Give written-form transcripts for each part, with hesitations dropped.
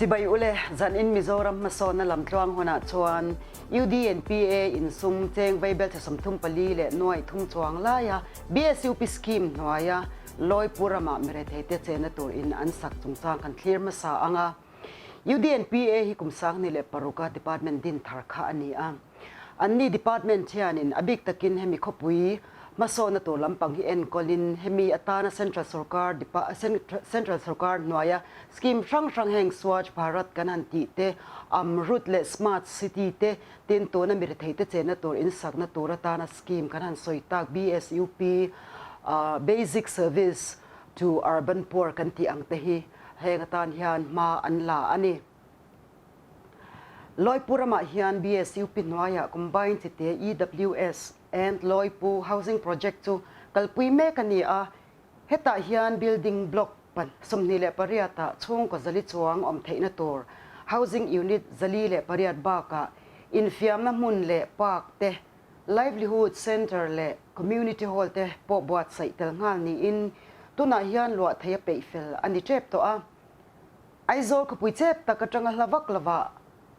Chibai ule, zan in Mizoram hmasawnna lamtluang hunah chuan UDNPA in sum cheng vaibelchhe 34 leh nuai thum chuang laia BSUP scheme hnuaia Lawipur ramah miretheite chenna tur in an sak chungchang kan thlir hmasa ang a. UDNPA hi kum 2006 a department din thar kha a ni a. Anni department hianin a bik takin hemi khawpui hmasawnna tur lampang hi enkawlin hemi atana central sorkar central sorkar hnuaia scheme hrang hrang heng Swachh Bharat kan han tih te, Amrut leh Smart City te tin tuna miretheite chenna tur insakna tur atana scheme kan han sawi tak BSUP, Basic Service to Urban Poor kan tih ang te hi heng atan hian hma an la a ni. Lawipu ramah hian BSUP hnuaiah Combined Chite EWS and Lawipu Housing Project chu kalpui mek a ni a, hetah hian building block 28 ah chhungkaw 400 chuang awm theihna tur housing unit 408 bakah infiamna hmun leh park te, livelihood centre leh community hall te pawh buatsaih tel nghal niin tunah hian luah theih a peih fel a ni tep tawh a. Aizawl khawpui chep tak atanga hla vak lovah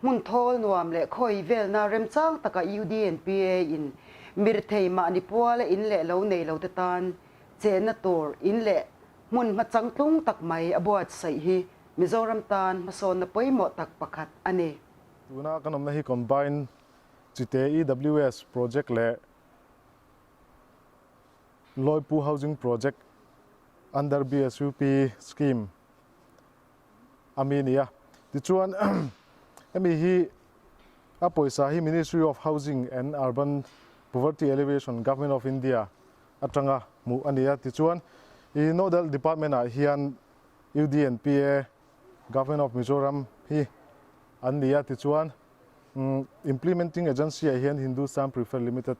hmun thawl nuam leh khawi velna remchang taka UDNPA in mirthei mahni puala in leh lo nei lo te tan chenna tur in leh hmun hma changtlung tak mai a buatsaih hi Mizoram tan hmasawnna pawimawh tak pakhat a ni. Tuna kan awmna hi Combined Chite EWS Project leh Lawipu Housing Project under BSUP Scheme a mi a ni a. Tichuan hemi hi a pawisa hi Ministry of Housing and Urban Poverty Alleviation Government of India atanga hmuh a ni a. Tichuan i Nodal Department ah hian UDNPA Government of Mizoram hi an ni a. Tichuan Implementing Agency ah hian Hindustan Preferred Limited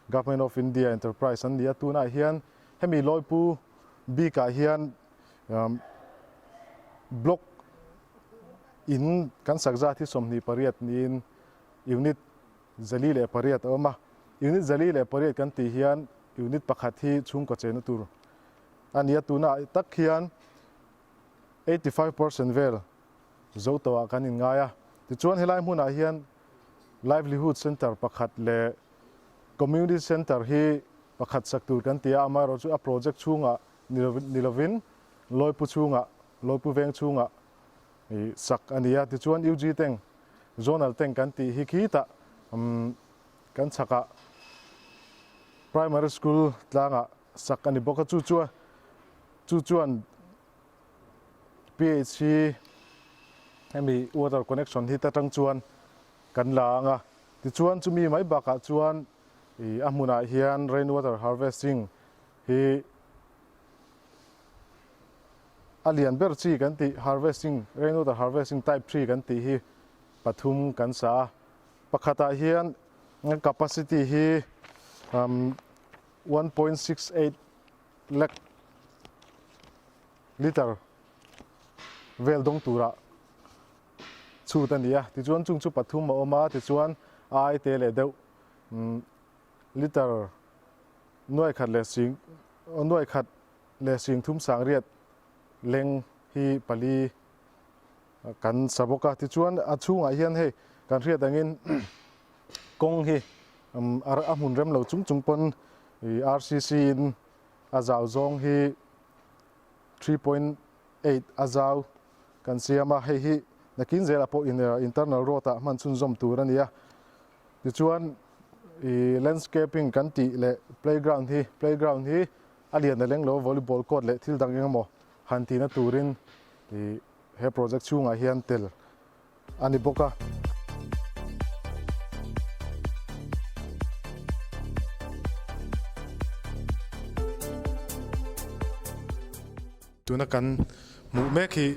Government of India Enterprise an ni a. Tunah hian hemi Lawipu bikah hian Block in kan sak zat hi 28 niin unit 408 a awm a. Unit 408 kan tih hian unit pakhat hi chhungkaw chenna tur a ni a. Tunah tak hian 85% vel zo tawhah kan inngai a. Tichuan helai hmunah hian Livelihood Centre pakhat leh Community Centre hi pakhat sak tur kan ti a, amaherawhchu a project chhungah ni lovin Lawipu chhungah, Lawipu veng chhungah sak a ni a. Tichuan UG tank, Zonal tank kan tih hi khitah kan chhakah Primary School tlangah sak a ni bawk a. Chu chuan chu chuan PH hi hemi water connection hi ta tang chuan kan la ang a. Tichuan chumi mai bakah chuan a hmunah hian rain water harvesting hi a lian ber chi kan tih harvesting rainwater harvesting type 3 kan tih hi pathum kan sa a, pakhatah hian capacity hi 1.68 lakh liter vel dawng tura chhut a ni a, tichuan chung chu pathum a awm a, tichuan a ai te leh deuh liter Nuai khat leh sing nuai khat leh sing thum sang riat leng hi pali kan sa bawk a. Tichuan a chhungah hian hei kan hriat angin kawng hi a hmun rem lo chung chung pawn RCC in a zau zawng hi 3.8 a zau kan siam a. Hei hi nakin zelah pawh internal road ah hman chhunzawm tur a ni a. Tichuan i landscaping kan tih leh playground hi playground hi a lian a leng lo volleyball court leh thil dang eng emaw han tihna turin i he project chhungah hian tel a ni bawk a. Tuna kan hmuh mek hi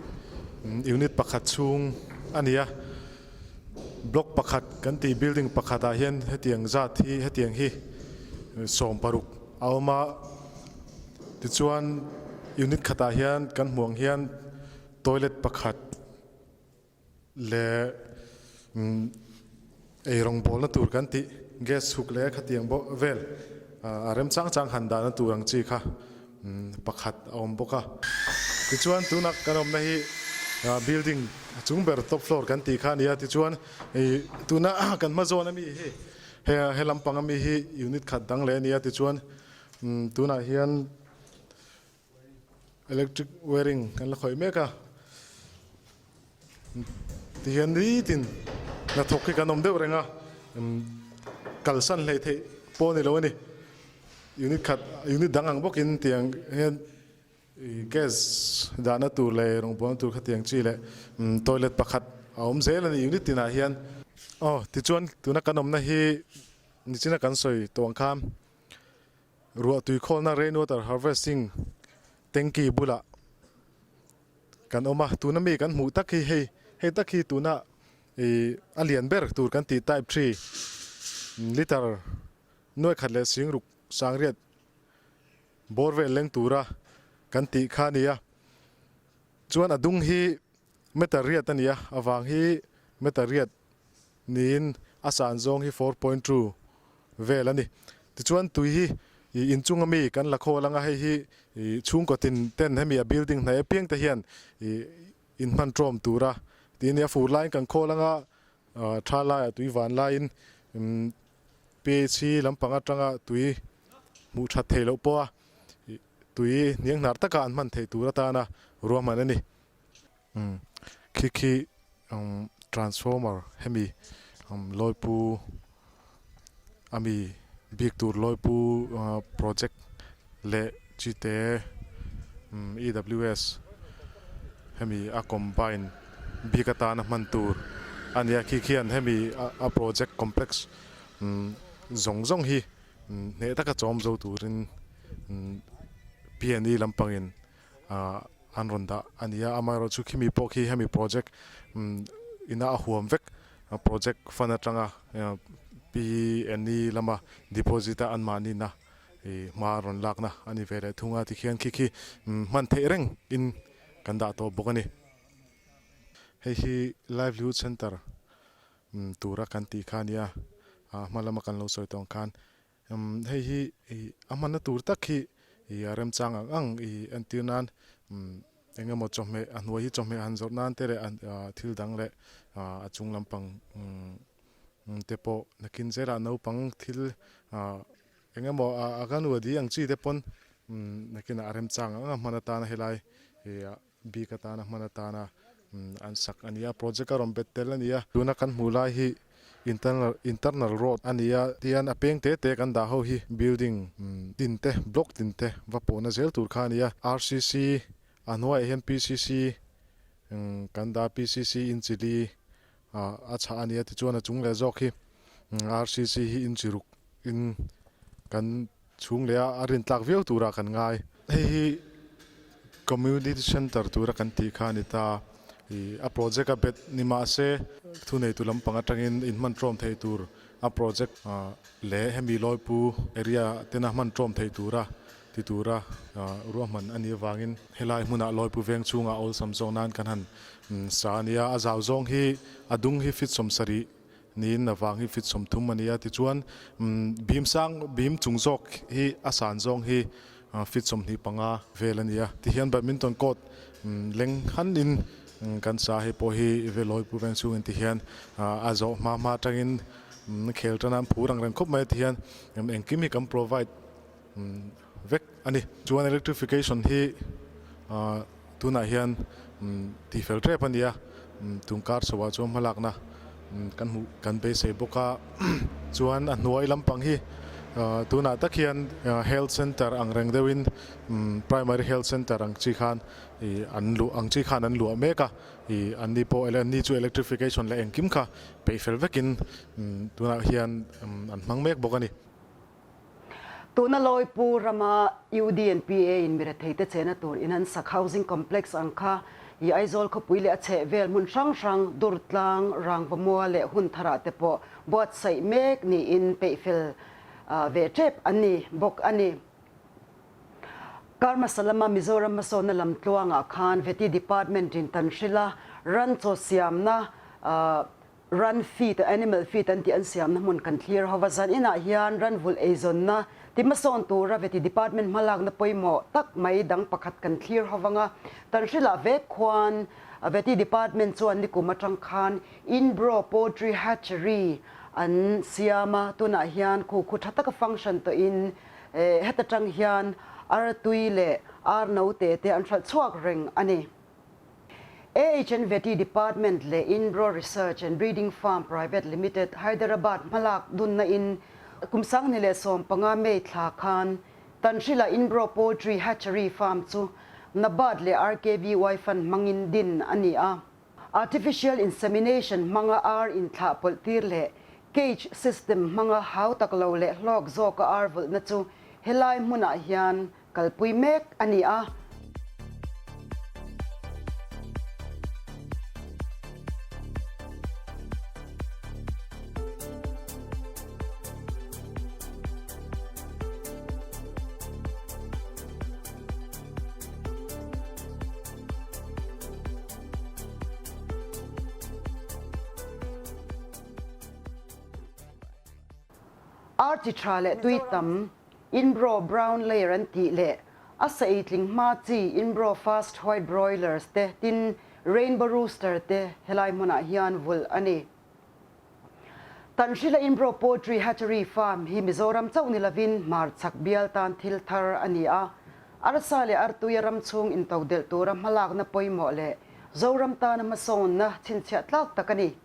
unit pakhat chhung a ni a, block pakhat kan tih building pakhatah hian hetiang zat hi hetiang hi 60 a awm a, tichuan unit khatah hian kan hmuh ang hian toilet pakhat leh eirawng bawlna tur kan tih gas chhuk leh khatiang bawk vel a rem chang chang han dahna tur ang chi kha pakhat a awm bawk a. Tichuan tuna kan awmna hi building chung ber top floor kan tih kha a ni a tichuan ih tuna kan hma zawn ami hi he he lampang ami hi unit khat dang leh a ni a tichuan tunah hian electric wiring kan la khawih mek a tihian nitin hnathawk hi kan awm deuh reng a kalsan hleih theih pawh a ni lo a ni unit khat unit dang ang bawkin tiang hian Gas dahna tur leh rawngbawlna tur khatiang chi leh toilet pakhat a awm zel a ni unit tinah hian. Aw tichuan tuna kan awmna hi nichina kan sawi tawh ang khan ruah tui khawlna rain water harvesting tanky bulah kan awm a, tuna mi kan hmuh tak hi hei hei tak hi tuna ih a lian ber tur kan tih type three liter nuai khat leh singruk sangriat Bawr vel leng tura kan tih kha a ni a, chuan a dung hi meter riat a ni a, a vang hi meter riat niin a san zawng hi 4.2 vel a ni. Tichuan tui hi ih inchunga mi kan la khawl anga hei hi ih chhungkaw tin ten hemi a building hnaih apiang te hian ih inhman tawm tura tih a ni a, fur laiin kan khawl anga tha laiah tui van laiin PHC lampang atanga tui hmuh that theih loh pawha tui hnianghnar taka an hman theih tur atana ruahman a ni. Khi khi transformer hemi Lawipu ami bik tur Lawipu project leh Chite EWS hemi a combine bik atana hman tur a nia khi khian hemi a project complex zawng zawng hi hneh taka chawm zo turin P&E lampangin an rawn dah a ni a, amaherawhchu khimi pawh khi hemi project ina a huam vek project fund atanga P&E lama deposit a anmahnina I hma rawn lakna a ni ve leh thung a, tikhian khi khi hman theih reng in kan dah tawh bawk a ni. Hei hi Livelihood Centre tura kan tih kha a nia, a hma lama kan lo sawi tawh ang khan hei hi a hmanna tur tak hi a remchang ang ang i entir nan eng emaw chawhmeh a hnuai hi chawhmeh han zawrh nan te leh thil dang leh a chung lampang te pawh nakin zelah naupang thil Eng emaw a kan uadi ang chi te pawn nakinah a remchang ang a hman atana helai bik atana hman atana an sak a ni a, project a rawn bet tel a ni a. Tuna kan hmuh lai hi internal internal road a ni a, tihian a peng te te kan dah ho hi building tin te block tin te va pawhna zel tur kha a ni a, RCC a hnuaiah hian PCC kan dah a, PCC inchili a chhah a ni a tichuan a chung leh zawk hi RCC hi inchi ruk in kan chhung leh a a rin tlak viau turah kan ngai. Hei hi Community Centre tura kan tih kha a ni ta ih a project a bet ni mah se thuneitu lampang atangin inhman tawm thei tur a project leh hemi Lawipu area tena hman tawm thei tura ti tura ruahman a nih avangin helai hmunah Lawipu veng chhungah awlsam zawk nan kan han sa a nia. A zau zawng hi a dung hi feet 70 niin a vang hi feet 30 a nia. Tichuan bim sang bim chung zawk hi a san zawng hi feet 25 vel a nia. Tihian badminton court leng hanin kan sa hei pawh hi Lawipu veng chhungin tihian a zawh hma hma atangin khel tan a an phur ang reng khawp mai a tihian engkim hi kan provide vek a ni. Chuan electrification hi tunah hian tihfel tep a ni a, tun kar chhoah chuan hmalakna kan hmuh kan beisei bawk a. Chuan a hnuai lampang hi tunah tak hian health center ang reng deuhin primary health center ang chi khan an luah ang chi khan an luah mek a, anni pawh anni chu electrification leh engkim kha peihfel vekin tunah hian an hmang mek bawk a ni. Tuna Lawipu rama UDNPA in miretheite chena tur in an sak housing complex ang kha i Aizawl khawpui leh a chheh vel hmun hrang hrang Durtlang, Rangvamual leh Huntharah te pawh buatsaih mek niin peihfel ve tep an ni bawk a ni. Kar hmasa lama Mizoram hmasawnna lamtluangah khan Vety Department in Tanhrila ran chaw siamna Ran feed, animal feed an tih an siamna hmun kan thlir ho va, zan inah hian ran vulh eizawnna Ti hmasawn tura Veti Department hmalakna pawimawh tak mai dang pakhat kan thlir ho vang a, tan hrilah vek khuan Veti Department chuan nikum atang khan Inbro Poultry Hatchery an siam a, tunah hian khu khu tha taka function tawhin heta tang hian artui leh ar note te an hralh chhuak reng a ni. AHN Veti Department leh Inbro Research and Breeding Farm Private Limited, Hyderabad hmalak dunna in kum 2015 May thla khan Tanhrila Inbro Poultry Hatchery Farm chu NABARD leh RKVY Fund hmangin din a ni a. Artificial insemination hmanga ar inthlah pawlh tir leh cage system hmanga hau tak lo leh hlawk zawka ar vulhna chu helai hmunah hian kalpui mek a ni a. Ar chi tha leh tui tam Inbro Brown Layer an tih leh a sa eitling hma chi Inbro Fast White Broilers te tin Rainbow Rooster te helai hmunah hian vulh a ni. Tanhrila Inbro Poultry Hatchery Farm hi Mizoram chauh ni lovin hmarchhak bial tan thil thar a ni a, arsa leh artuia ram chhung intodelh tura hmalakna pawimawh leh Zoram tana hmasawnna chhinchhiah tlak tak a ni.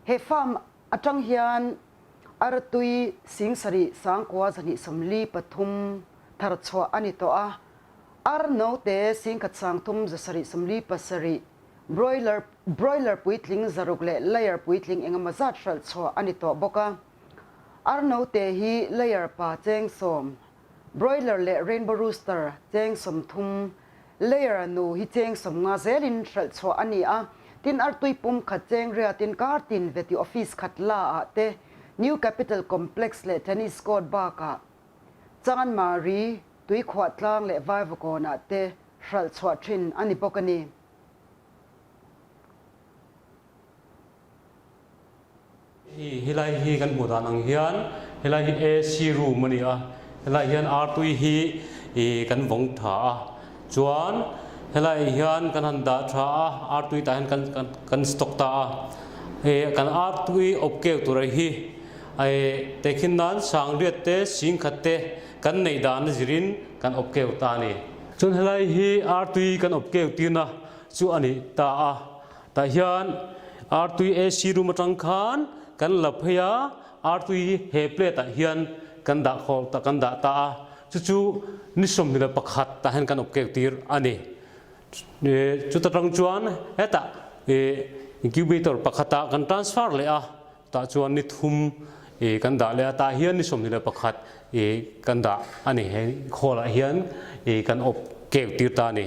He farm atang hian artui 72 243 thar chhuah a ni tawh a, ar note 1377 Broiler, Broiler puitling 600 leh layer puitling engemaw zat hralh chhuah a ni tawh bawk a. Ar note hi layer pa cheng 10, broiler leh rainbow rooster cheng 30, layer nu hi cheng 50 zelin hralh chhuah a ni a. Tin, artui pum khat cheng riatin kar tin veti office khat la ah te, New Capital Complex leh Tennis Court bakah Chanmari, Tuikhuahtlang leh Vaivakawnah te hralh chhuah thin a ni bawk a ni. Hi helai hi kan hmuh dan ang hian helai hi AC room a ni a, helai hian artui hi ih kan vawng tha a, chuan helai hian kan han dah tha a, artui tah hian kan kan kan stock ta a, ih kan artui awp keu tur hi ih tehkhin nan sangriat te singkhat te kan neih dan a zirin kan awp keu ta a ni. Chuan helai hi artui kan awp keu tirna chu a ni ta a, tah hian artui AC room atang khan kan la phei a, artui hi he plate ah hian kan dah khawh ta kan dah ta a, chu chu ni 21 tah hian kan awp keu tir a ni. Chuta tang chuan hetah incubator pakhatah kan transfer leh a. Tah chuan ni thum i kan dah leh a, tah hian ni 21 i kan dah a ni. Hei khawl ah hian i kan awp keu tir ta a ni.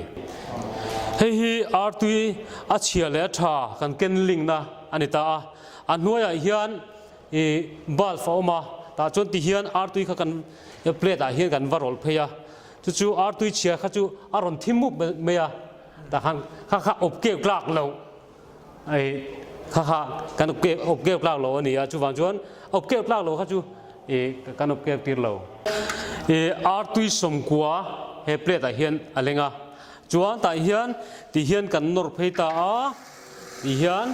Hei hi artui a chhia leh a tha kan ken link na a ni ta a. A hnuai ah hian i bulb a awm a, tah chuan ti hian artui kha kan plate ah hian kan va rawlh phei a. Chu chu artui chhia kha chu a rawn thim mup mai a, tah khan kha kha awp keu tlak loh. Hei kha kha kan awp keu tlak lo a ni a, chuvang chuan awp keu tlak lo kha chu ih kan awp keu tir lo. Ih artui 90 he plate ah hian a leng a, chuan tah hian ti hian kan nawr phei ta a, ti hian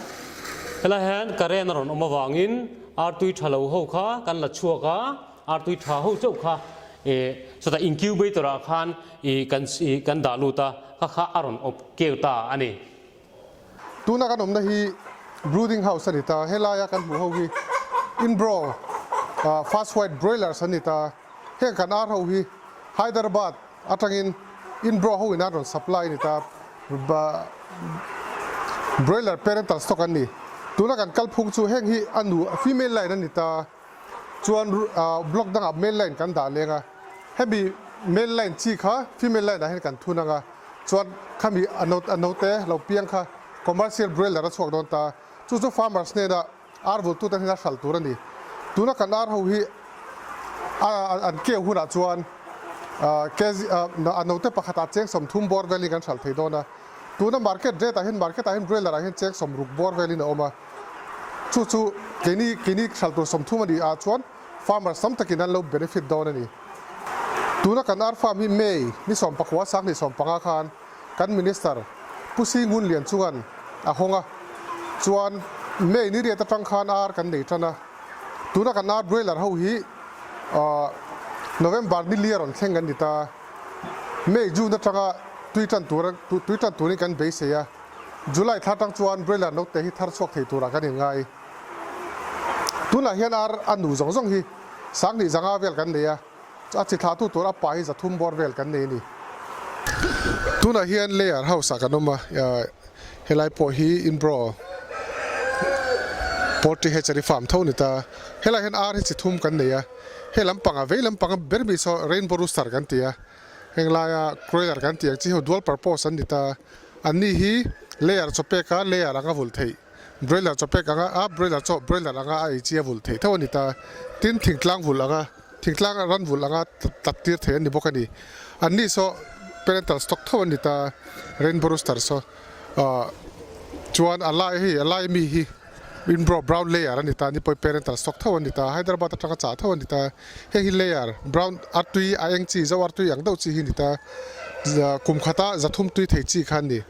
helai hian current a rawn awm avangin artui tha lo ho kha kan la chhuak a, artui tha ho chauh kha ih chutah incubator ah khan ih kan ih kan dah lut a, kha kha a rawn awp keu ta a ni. Tuna kan awmna hi brooding house a ni ta, helaia kan hmuh ho hi inbro fast white broilers an ni ta, heng kan ar ho hi Hyderabad atangin inbro ho in an rawn supply a ni ta, broiler parental stock an ni. Tuna kan kalphung chu heng hi a nu female line a ni ta, chuan block dangah male line kan dah leng a, hemi male line chi kha female line ah hian kan thun ang a, chuan khami a note lo piang kha commercial broiler a chhuak dawn ta, chu chu farmers hnena ar vultu te hnena hral tur a ni. Tuna kan ar ho hi an keu hunah chuan a note pakhatah cheng 30 bawr velin kan hral thei dawn a, tuna market rate ah hian market ah hian broiler ah hian cheng 60 bawr velin a awm a. Chu chu keini keini hral tur 30 a nih ah chuan farmers tam takin an lo benefit dawn a ni. Tuna kan ar farm hi May ni 19 2015 khan kan Minister Pu Si Ngun Lian chungan a hawng a, chuan May ni riat atang khan ar kan nei tan a. Tuna kan ar broiler ho hi November ni li a rawn thleng an ni ta. May, June atanga tui tan tur tui tan turin kan beisei a, July thla atang chuan broiler note hi thar chhuak thei turah kan inngai. Tunah hian ar a nu zawng zawng hi 2000 zanga vel kan nei a, a chi thlahtu tur a pa hi 300 bawr vel kan nei a ni. Tunah hian layer house ah kan awm a, helai pawh hi Inbro Poultry Hatchery Farm tho a ni ta. Helai hian ar hi chi thum kan nei a, hei lampangah vei lampanga ber mi saw Rainbow Rooster kan ti a, heng laia Kroiler kan tih ang chi ho dual purpose an ni ta. Anni hi layer chaw peka layer anga vulh theih. Broiler chaw pek anga a broiler chaw broiler anga a ei chi a vulh theih tho a ni ta. Tin, thingtlang vulh anga thingtlang ran vulh anga tlat tir thei an ni bawk a ni. Anni saw parental stock tho an ni ta, rainbow rooster saw ah chuan a lai hei a lai mi hi inbro brown layer a ni ta, ni pawhin parental stock tho an ni ta, Hyderabad atanga chah tho a ni ta. Hei hi layer brown artui a eng chi zo artui ang deuh chi hi a ni ta, kum khata 300 tui thei chi kha a ni.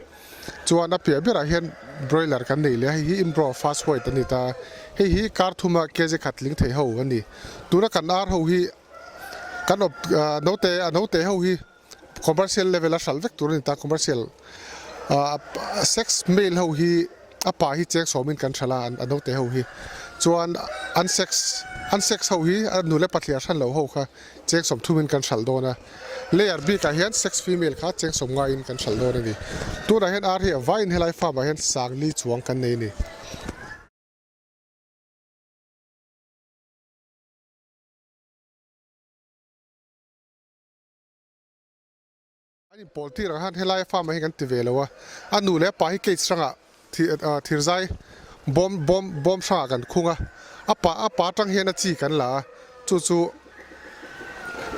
Chuan a piah berah hian broiler kan nei leh a, hei hi Imbro fast white a ni ta. Hei hi kar thuma kg khat tling thei ho a ni. Tuna kan ar ho hi kan awp note a note ho hi commercial level a hralh vek tur a ni ta, commercial sex male ho hi a pa hi cheng sawmin kan hralh a a note ho hi. Chuan an sex an sex ho hi a nule pathliah hran lo ho kha Cheng 30 in kan hralh dawn a, layer bikah hian sex female kha cheng 50 in kan hralh dawn a ni. Tunah hian ar hi a vaiin helai farm ah hian 4000 chuang kan nei a ni. An inpawl tir ang khan helai farm ah hian kan ti ve lo a, a nu leh a pa hi cage hrangah thirzai bawm bawm bawm hrangah kan khung a, a pa a pa atang hian a chi kan la a, chu chu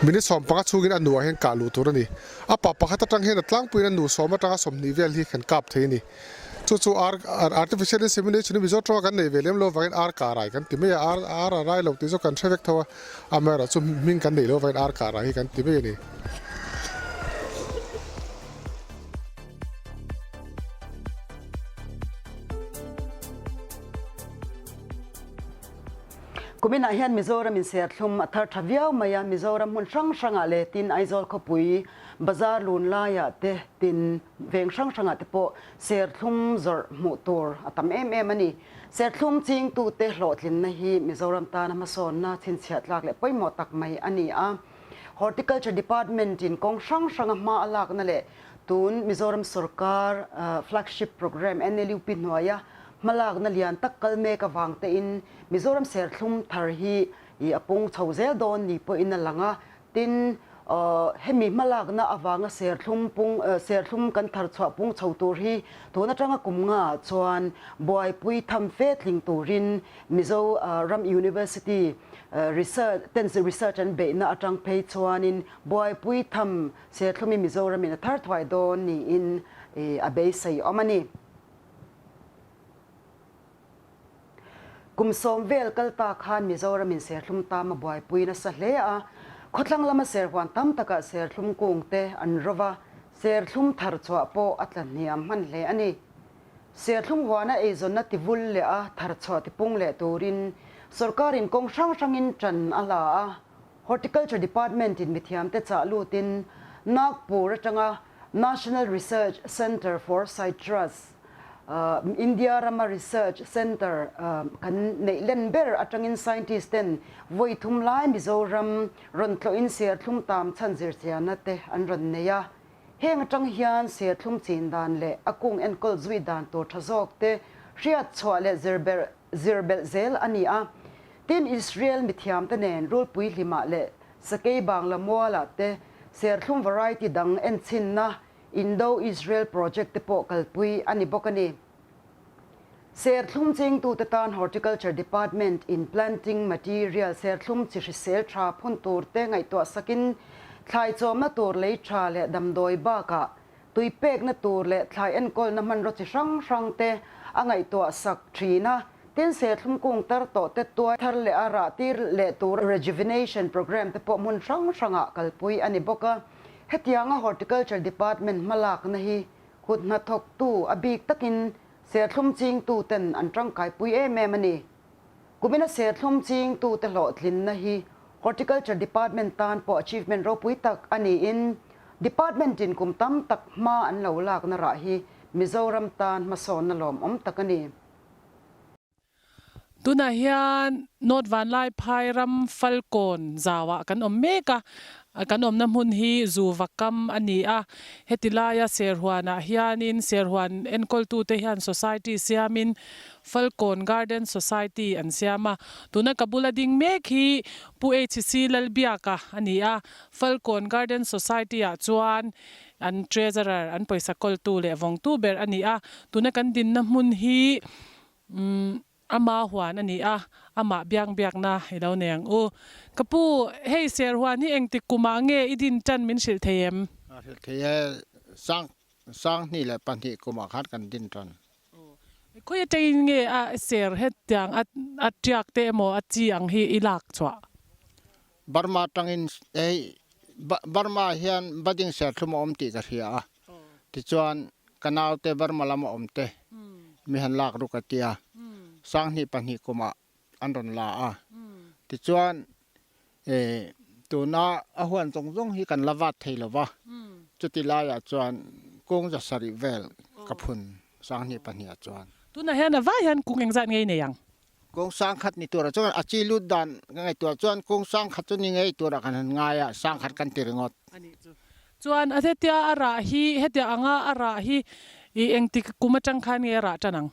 minute 15 chhungin a nuah hian kah luh tur a ni. A pa pakhat atang hian a tlangpuiin a nu sawm atanga 20 vel hi kan kap thei a ni. Chu chu ar artificial insemination hi Mizo tawnga kan nei ve lem lo vangin ar kah rai kan ti mai a, ar ar a rai lo tih zawk kan hre vek tho a, amaherawhchu hming kan neih loh vangin ar kah rai hi kan ti mai a ni. Kuminah hian Mizoram in serthlum a thar tha viau mai a, Mizoram hmun hrang hrangah leh tin Aizawl khawpui bazar lun laiah te tin veng hrang hrangah te pawh serthlum zawrh hmuh tur a tam em em a ni. Serthlum chingtute hlawhtlinna hi Mizoram tana hmasawnna chhinchhiah tlak leh pawimawh tak mai a ni a. Horticulture Department in kawng hrang hranga hma a lakna leh tun Mizoram sorkar flagship programme NLUP hnuaia hmalakna lian tak kal mek avang tein Mizoram serthlum thar hi a pung chho zel dawn ni pawhin a lang a. Tin, hemi hmalakna avanga serthlum pung serthlum kan thar chhuah pung chho tur hi tun atanga kum ngaah chuan buaipui tham fe tling turin Mizo ram University research ten research an beihna atang phei chuanin buaipui tham serthlumi Mizoramin a thar thuai dawn niin a beisei awm a ni. Kum sawm vel kal ta khan Mizoramin serthlum tam a buaipui nasa hle a, khawthlang lama serhuan tam takah serthlum kung te an ro va, serthlum thar chhuah pawh a tla hniam hman hle a ni. Serthlum huana eizawnna tivul leh a thar chhuah tipung leh turin sorkarin kawng hrang hrangin ṭan a la a, Horticulture Department-in mithiamte chah lutin Nagpur atanga National Research Centre for Citrus, India rama research centre kan neih len ber atangin scientist ten vawi thum lai Mizoram rawn tlawhin serthlum tam chhan zirchianna te an rawn nei a. Heng atang hian serthlum chin dan leh a kung enkawl zui dan tur tha zawk te hriat chhuah leh zir belh zel a ni a. Tin, Israel mithiamte nen rulpui hlimah leh sakei bangla mualah te serthlum variety dang enchhinna Indo-Israel project te pawh kalpui a ni bawk a ni. Serthlum chingtute tan Horticulture Department in planting material serthlum chi hrisel tha phun tur te ngaihtuah sakin thlai chawmna tur lei tha leh damdawi bakah tui pekna tur leh thlai enkawlna hmanraw chi hrang hrang te a ngaihtuah sak thin a. Tin, serthlum kung tar tawh te tuai thar leh a rah tir leh tur rejuvenation programme te pawh hmun hrang hrangah kalpui a ni bawk a. Hetianga Horticulture Department hmalakna hi kut hnathawktu a bik takin serthlum chingtu ten an tangkaipui em em a ni. Kumina serthlum chingtute hlawhtlinna hi Horticulture Department tan pawh achievement ropui tak a niin Department-in kum tam tak hma an lo lakna rah hi Mizoram tan hmasawnna lawmawm tak a ni. Tunah hian North Vanlaiphai ram Falkawn zauah kan awm mek a, kan awmna hmun hi Zuva kam a ni a. Heti laia Serhuanah hianin Serhuan enkawltute hian society siamin Falkawn Garden Society an siam a. Tuna ka bula ding mek hi Pu HC Lalbiaka a ni a, Falkawn Garden Society-ah chuan an Treasurer, an pawisa kawltu leh vawngtu ber a ni a. Tuna kan dinna hmun hi Umm, ama huan a ni a, amah biak biakna i lo nei ang u. Ka pu, hei ser huan hi engtik kumah nge i din tan min hrilh thei em? A hrilh thei e, sang sang hnih leh pahnih kumah khan kan din tan. Aw, khawi atangin nge a ser hetiang a a tiak te emaw a chi ang hi i lak chhuah? Burma atangin hei Burma hian budding serthlum a awm tih ka hria a, Tichuan, ka naute Burma lama awmte mi han lak ruk a tia, sanghnih pahnih kumah an rawn la a. Tichuan, tuna a huan zawng zawng hi kan la vat thei lo va, chuti laiah chuan kung za sarih vel ka phun sanghnih pahnih ah chuan. Tunah hian a vai hian kung engzat ngei nei ang? Kung sangkhat ni turah chuan a chi lut dan ka ngaihtuah chuan kung sangkhat chu ni ngei turah kan han ngai a, sangkhat kan ti ringawt. A nih chu. Chuan a hetia a rah hi, hetia anga a rah hi i engtik kum atang khan nge a rah tan ang?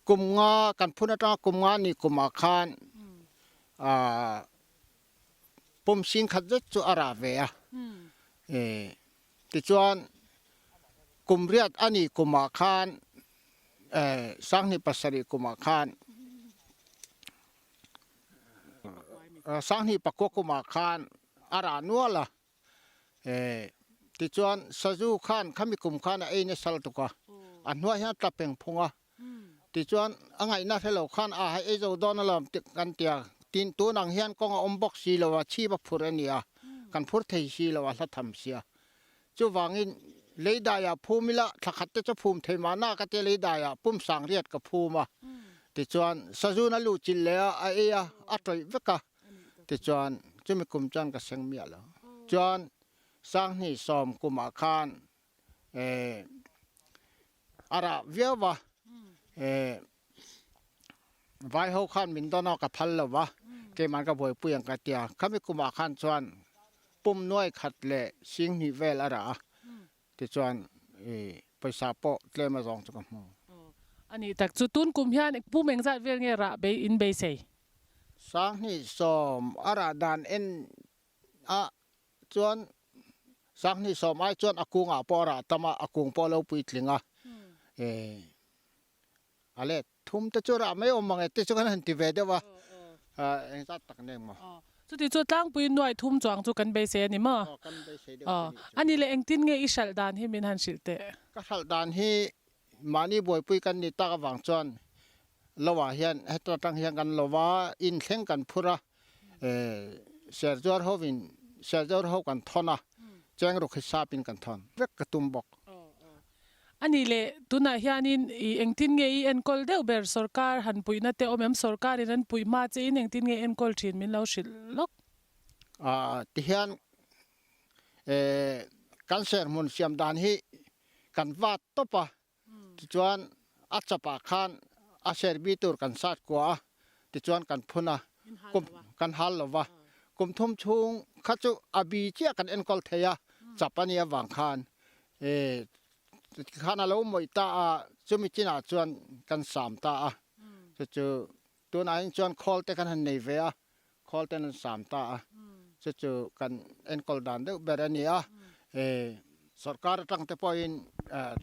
Kum nga, kan phun atanga kum nga ni kumah khan ah pum singkhat zet chu a rah ve a. Tichuan kum riat a nih kumah khan sanghnih pasarih kumah khan sanghnih pakua kumah khan a rah nual a, tichuan sazu khan khami kum khan a ei nasa lutuk a, a hnuai hian a tla peng phung a, tichuan a ngaihna hre lo khan a hai ei zo dawn alawm tih kan ti a, tin tun ang hian kawng a awm bawk si lo a, chhip a phur a ni a, kan phur thei si lo a hla tham sia. Chuvangin, lei daiah phum ila, thla khat te chu phum thei mahna ka tia lei daiah pum sang riat ka phum a. Tichuan, sazun a luh chilh leh a, a ei a, a tawih vek a. Tichuan, chumi kum chuan ka seng miah lo. Chuan, sanghnih sawm kumah khan eh a rah viau va, eh vai ho khan min dawn a ka phal lo va, keimah ka buaipui ang ka tia. Khami kumah khan chuan pum nuai khat leh sing hnih vel a rah a, tichuan i pawisa pawh tlem a zawng chu ka hmu. A nih tak chu tun kum hian pum engzat vel nge rah bei in beisei? Sanghnih sawm a rah dan en a chuan sanghnih sawm ai chuan a kungah pawh a rah tam a, a kung pawh a lo puitling a, eh a let thum te chu rah mai awm ang e te chu kan han ti ve deuh a, engzat tak neng maw? Chuti chu tlangpui nuai thum chuang chu kan beisei a ni maw? Aw kan beisei deuh a ni chu. A ni leh engtin nge i hralh dan hi min han hrilh teh? Ka hralh dan hi mahni buaipui kan ni tak avang chuan lo ah hian heta tang hian kan lo va inthleng kan phur a, Serzuar hovin Serzuar ho kan thawn a, Chengruk hi sapin kan thawn vek ka tum bawk. A nih leh tunah hianin i engtin nge i enkawl deuh ber sorkar han puihna te awm em? Sorkarin an puih hma che in engtin nge enkawl thin min lo hrilh lawk? Tihian kan serhmun siam dan hi kan vat tawp a, Tichuan a chapah khan a serbi tur kan sat kua a, tichuan kan phun a, kum kan hal lo va. Kum thum chhung kha chu a bi chiah kan enkawl thei a, chap a nih avang khan tikhan a lo mawih ta a, chumi chinah chuan kan sam ta a, chu chu tunah hin chuan khawl te kan han nei ve a, khawl ten an sam ta a, chu chu kan enkawl dan deuh ber a ni a, sorkar atang te pawhin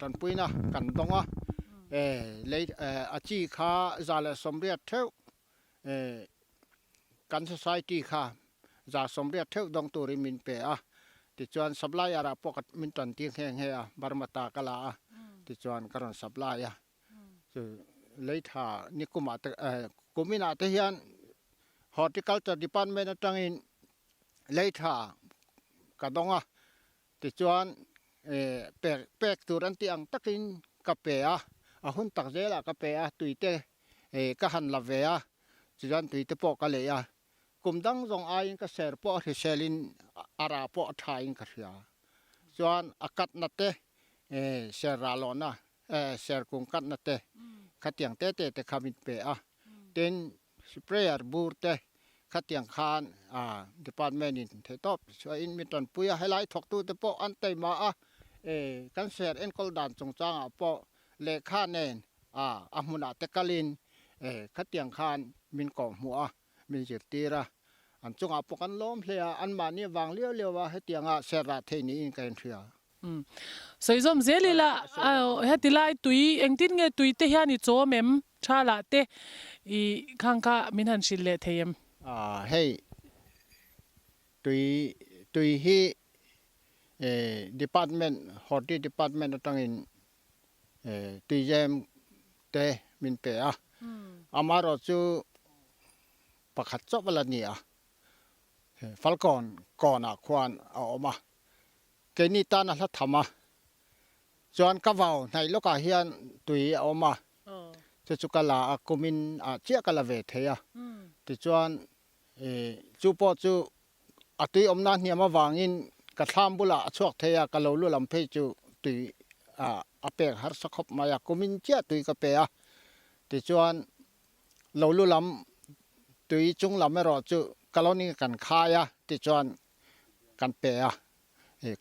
tanpuina kan dawng a, lei a chi kha za leh sawmriat theuh kan society kha za sawmriat theuh dawng turin min pe a, tichuan supplier ah pawh min tan tir nghe nghe a, Burma ta ka la a, tichuan ka rawn supply a. Chu Lei tha nikumah te kuminah te hian Horticulture Department atangin lei tha ka dawng a, tichuan pek pek tur an tih ang takin ka pe a, a hun tak zelah ka pe a, tui te ka han la ve a, tichuan tui te pawh ka lei a, kum dang zawng aiin ka ser pawh a hriselin a rah pawh a thain ka hria, chuan a katna te ser rah lohna Serkung katna te khatiang te te te kha min pe a, tin sprayer bur te khatiang khan department in theihtawp chhuahin min tanpui a, helai thawktu te pawh an taima a, kan ser enkawl dan chungchangah pawh lehkha nen a hmunah te kalin khatiang khan min kawhhmuh a, min zirtir a, an chungah pawh kan lawm hle a, anmahni avang liau liau a hetianga ser rah thei niin ka inhria. Sawi zawm zel ila, heti lai tui, engtin nge tui te hian i chawm em? Thala te i khang kha min han hrilh leh thei em? Hei, tui, tui hi department, Horti department atangin tuizem te min pe a, amaherawhchu pakhat chauh a la ni a, Falkawn kawnah khuan a awm a. Keini tan a hla tham a, chuan ka vau hnaih lawkah hian tui a awm a, chu chu ka la a, kumin ah chiah ka la ve thei a, tichuan chu pawh chu a tui awmna hniam avangin ka thlam bulah a chhuak thei a, ka lo lu lam phei chu tui a pek harsa khawp mai a, kumin chiah tui ka pe a, tichuan lo lu lam tui chung lam erawh chu ka lo ning kan khai a, tichuan kan pe a,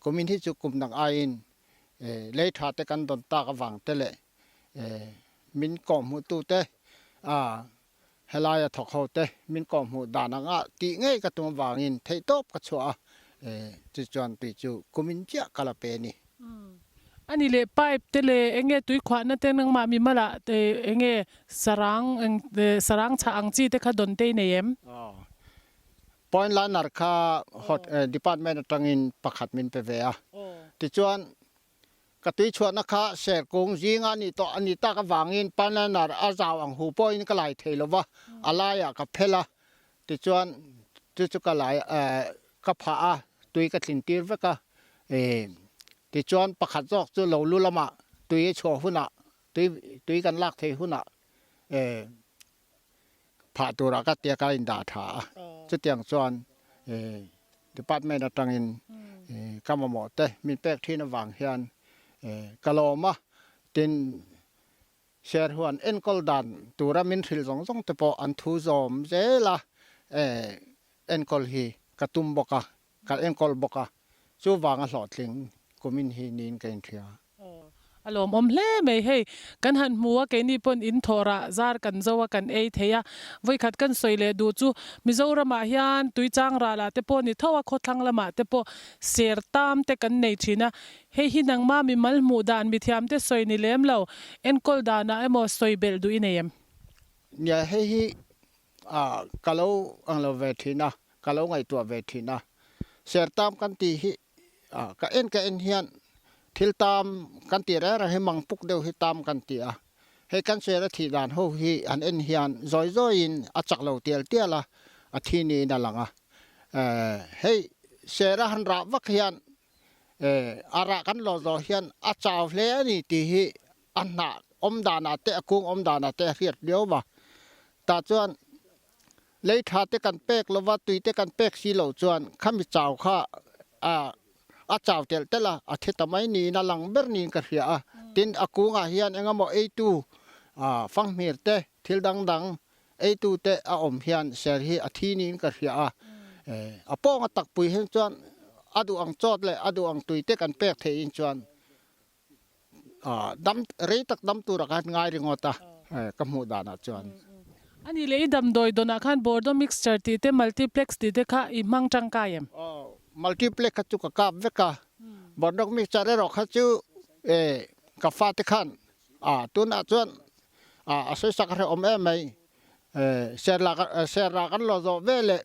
kumin hi chu kum dang aiin lei tha te kan dawn tak avang te leh min kawhhmuh tu te helaia thawk ho te min kawhhmuh dan anga tih ngei ka tum avangin theihtawp ka chhuah a, chu chuan tui chu kumin chiah ka la pe a ni. Ani leh pipe te leh enge tui khuahna te nangmah mimalah enge sarang sarang chhah ang chi te kha dawn te i nei em? Point liner kha hot department atangin pakhat min pe ve a, tichuan ka tui chhuahna kha serkung zinga a nih tawh a nih tak avangin point liner a zau ang hu pawhin ka lai thei lova, a laiah ka phel a, tichuan chu chu ka lai ka phah a, tui ka tlin tir vek a, tichuan pakhat zawk chu lo lu lamah tui a chhuah hunah tui tui kan lak thei hunah Phah turah ka tia ka indah tha a, chutiang chuan department atangin ka mamawh te min pek thin avang hian ka lawm a, tin share huan enkawl dan tura min hrilh zawng zawng te pawh an thu zawm zel a, enkawl hi ka tum bawk a, Ka enkawl bawk a, chuvanga hlawhtling kumin hi niin ka inhria. A lawmawm hle mai hei, kan han hmu a keini pawn in thawhrah zar kan zo a kan ei thei a, vawikhat kan sawi leh duh chu Mizoramah hian tuichang ralah te pawh ni tho a khawthlang lamah te pawh ser tam te kan nei thin a, hei hi nangma mimal hmuh dan mithiam te sawi ni lem lo, enkawl danah emaw sawi belh duh i nei em? Nia hei hi ka lo ang lo ve thin a, ka lo ngaihtuah ve thin a. Sertam kan tih hi ka en ka en hian thil tam kan tih reng reng hi mang puk deuh hi tam kan ti a. Hei kan ser a thih dan ho hi an en hian zawi zawiin a chak lo tial tial a, a thi niin a lang a. Hei ser a han rah vak hian a rah kan lawh zawh hian a chau hle a ni tih hi A hnah awm danah te, a kung awm danah te a hriat viau va. Tah chuan lei tha te kan pek lova, tui te kan pek si loh chuan khami chau kha a a chau telh telh a, a thi ta mai niin a lang ber niin ka hria a. Tin, a kungah hian eng emaw eitu fanghmir te, thil dang dang eitu te a awm hian ser hi a thi niin ka hria a. A pawnga takpui hian chuan a duh ang chawt leh a duh ang tui te kan pek theihin chuan Dam rei tak dam turah khan ngai ringawt a, ka hmuh danah chuan. A nih leh i damdawi dawnah khan Bordeaux mixture tih te, multiplex tih te kha i hmang tangkai em? Aw, multiplex kha chu ka kap vek a, Bordeaux mixture erawh kha chu ka fate khan tunah chuan a sawisak a hrehawm em mai, serla kan lawh zawh veleh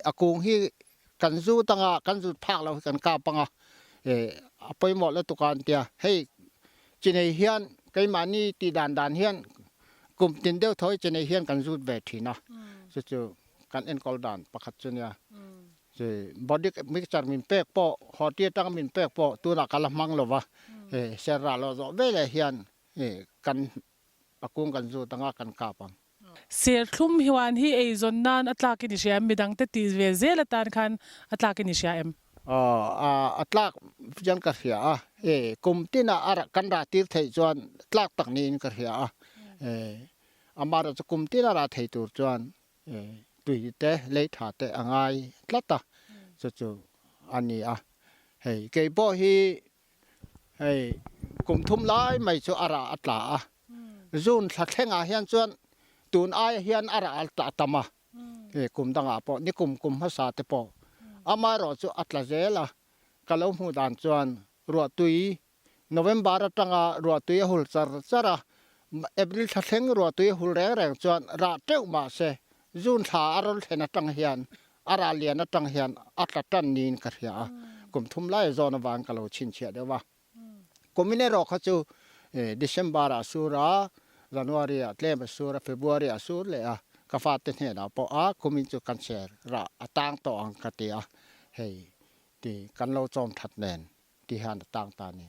a kung hi kan zut anga kan zut phak loh hi kan kap anga a pawimawh lutuk a an tia hei chinei hian Keimahni tih dan dan hian kum tin deuh thawi che nei hian kan zut ve thin a, chu chu kan enkawl dan pakhat chu nia. Chi body mixture min pek pawh horti atanga min pek pawh tunah ka la hmang lo va, ser rah loh zawh veleh hian kan a kung kan zut anga kan kap ang. Serthlum hian hi eizawn nan a tlak in i hria em? Midangte tih ve zel atan khan a tlak in i hria em? Aw, a tlak hian ka hria a, e kum tina a kan rah tir theih chuan tlak tak niin ka hria a, e amaherawhchu chu kum tina rah thei tur chuan e tui te lei tha te a ngai tlat a, chu chu a ni a, hei kei pawh hi Hei kum thum lai mai chu a rah a tla a, June thla thlengah hian chuan tun aia hian a rah a tla tam a, hei kum dangah pawh ni kum kum hmasa te pawh amaherawh chu a tla zel a, ka lo hmuh dan chuan ruahtui November atanga ruahtui a hul char char a, April thla thleng ruahtui a hul reng reng chuan rah teuh mahse June thla a rawn thlen atang hian A ral lian atang hian a tla tan niin ka hria a, kum thum lai a zawn avang ka lo chhinchhiah deuh a. Kumin erawh kha chu December ah a sur a, January ah tlem a sur a, February ah a sur leh a, ka fate hnenah pawh a kumin chu kan ser rah a tang tawh ang ka ti a, hei ti kan lo chawm that nen ti hian a tang ta a ni.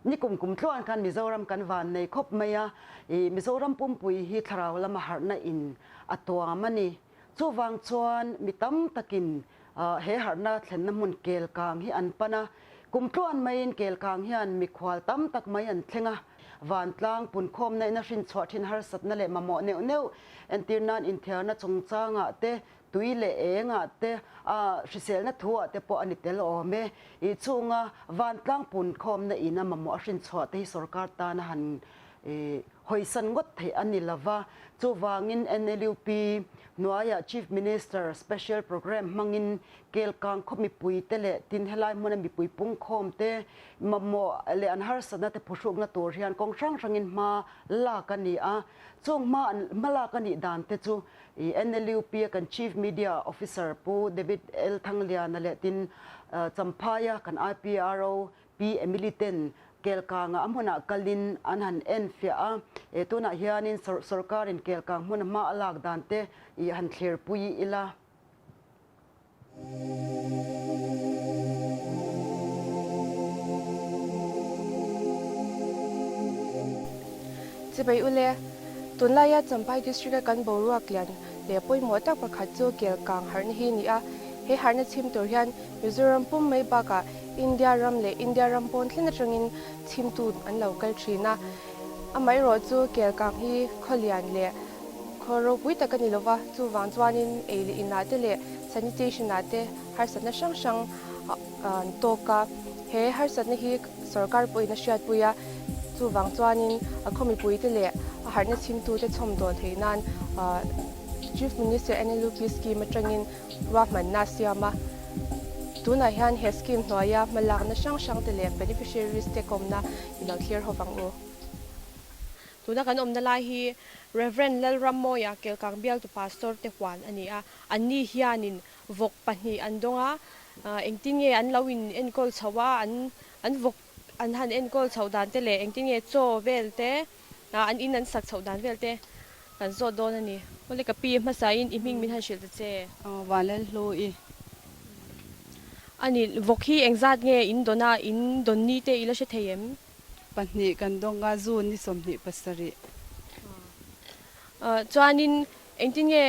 Ni kum kum tluan khan Mizoram kan van nei khawp mai a, i Mizoram pumpui hi thlarau lama harhna in a tuam a ni. Chuvang chuan mi tam takin he harhna thlenna hmun Kelkang hi an pan a, kum tluan maiin Kelkang hian mikhual tam tak mai an thleng a, vantlang punkhawmna in a hrinchhuah thin harsatna leh mamawh neuh neuh entir nan inthiarna chungchangah te Tui leh engah te, a hriselna thuah te pawh a ni tel awm e. I chhunga vantlang punkhawmna ina mamawh a hrinchhuah te hi sorkar tana han hawisan ngawt theih a ni lova. Chuvangin NLUP hnuaiah Chief Minister Special Programme hmangin Kelkang khaw mipui te leh tin helai hmuna mipui pungkhawm te mamawh leh an harsatna te phuhrukna tur hian kawng hrang hrangin hma lak a ni a. Chung hma an hma lak a nih dan te chu I NLUP a kan Chief Media Officer Pu David L. Thangliana leh tin Champhaia kan IPRO Pi Emily ten Kelkanga a hmunah kalin an han enfiah a, e tunah hianin sorkarin Kelkang hmun a hma a lak dan te i han thlirpui ila. Chibai ule, Tunlaia Champhai District-a kan boruak lian leh pawimawh tak pakhat chu Kelkang harhna hi a ni a. He harhna chhim tur hian Mizoram pum mai bakah India ram leh India ram pawn thlen atangin chhimtu an lo kal thin a. Amaherawh chu Kelkang hi khawlian leh Khaw ropui tak a ni lova, chuvang chuanin ei leh inah te leh sanitation ah te harsatna hrang hrang an tawk a. He harsatna hi sorkar pawhin a hriatpui a, chuvang chuanin a khaw mipuite leh a harhna chhimtute chhawmdawl theih nan Chief Minister NLUP scheme atangin ruahmanna a siam a. Tunah hian he scheme hnuaia hmalakna hrang hrang te leh beneficiaries te kawmna i lo thlir ho vang u. Tuna kan awmna lai hi Rev. Lalrammawia Kelkang bialtu Pastor te huan a ni a, anni hianin vawk pahnih an dawng a, engtin nge an lo in enkawl chho a, an an vawk an han enkawl chhoh dan te leh engtin nge chaw vel te, an in an sak chhoh dan vel te kan zawt dawn a ni. Awle ka pi hmasain i hming min han hrilh ta che. Aw Vanlalhlu-i. A ni, vawk hi engzat nge in dawn a, in dawn ni te i la hre thei em? Pahnih kan dawng a, June ni 27. Chuanin engtin nge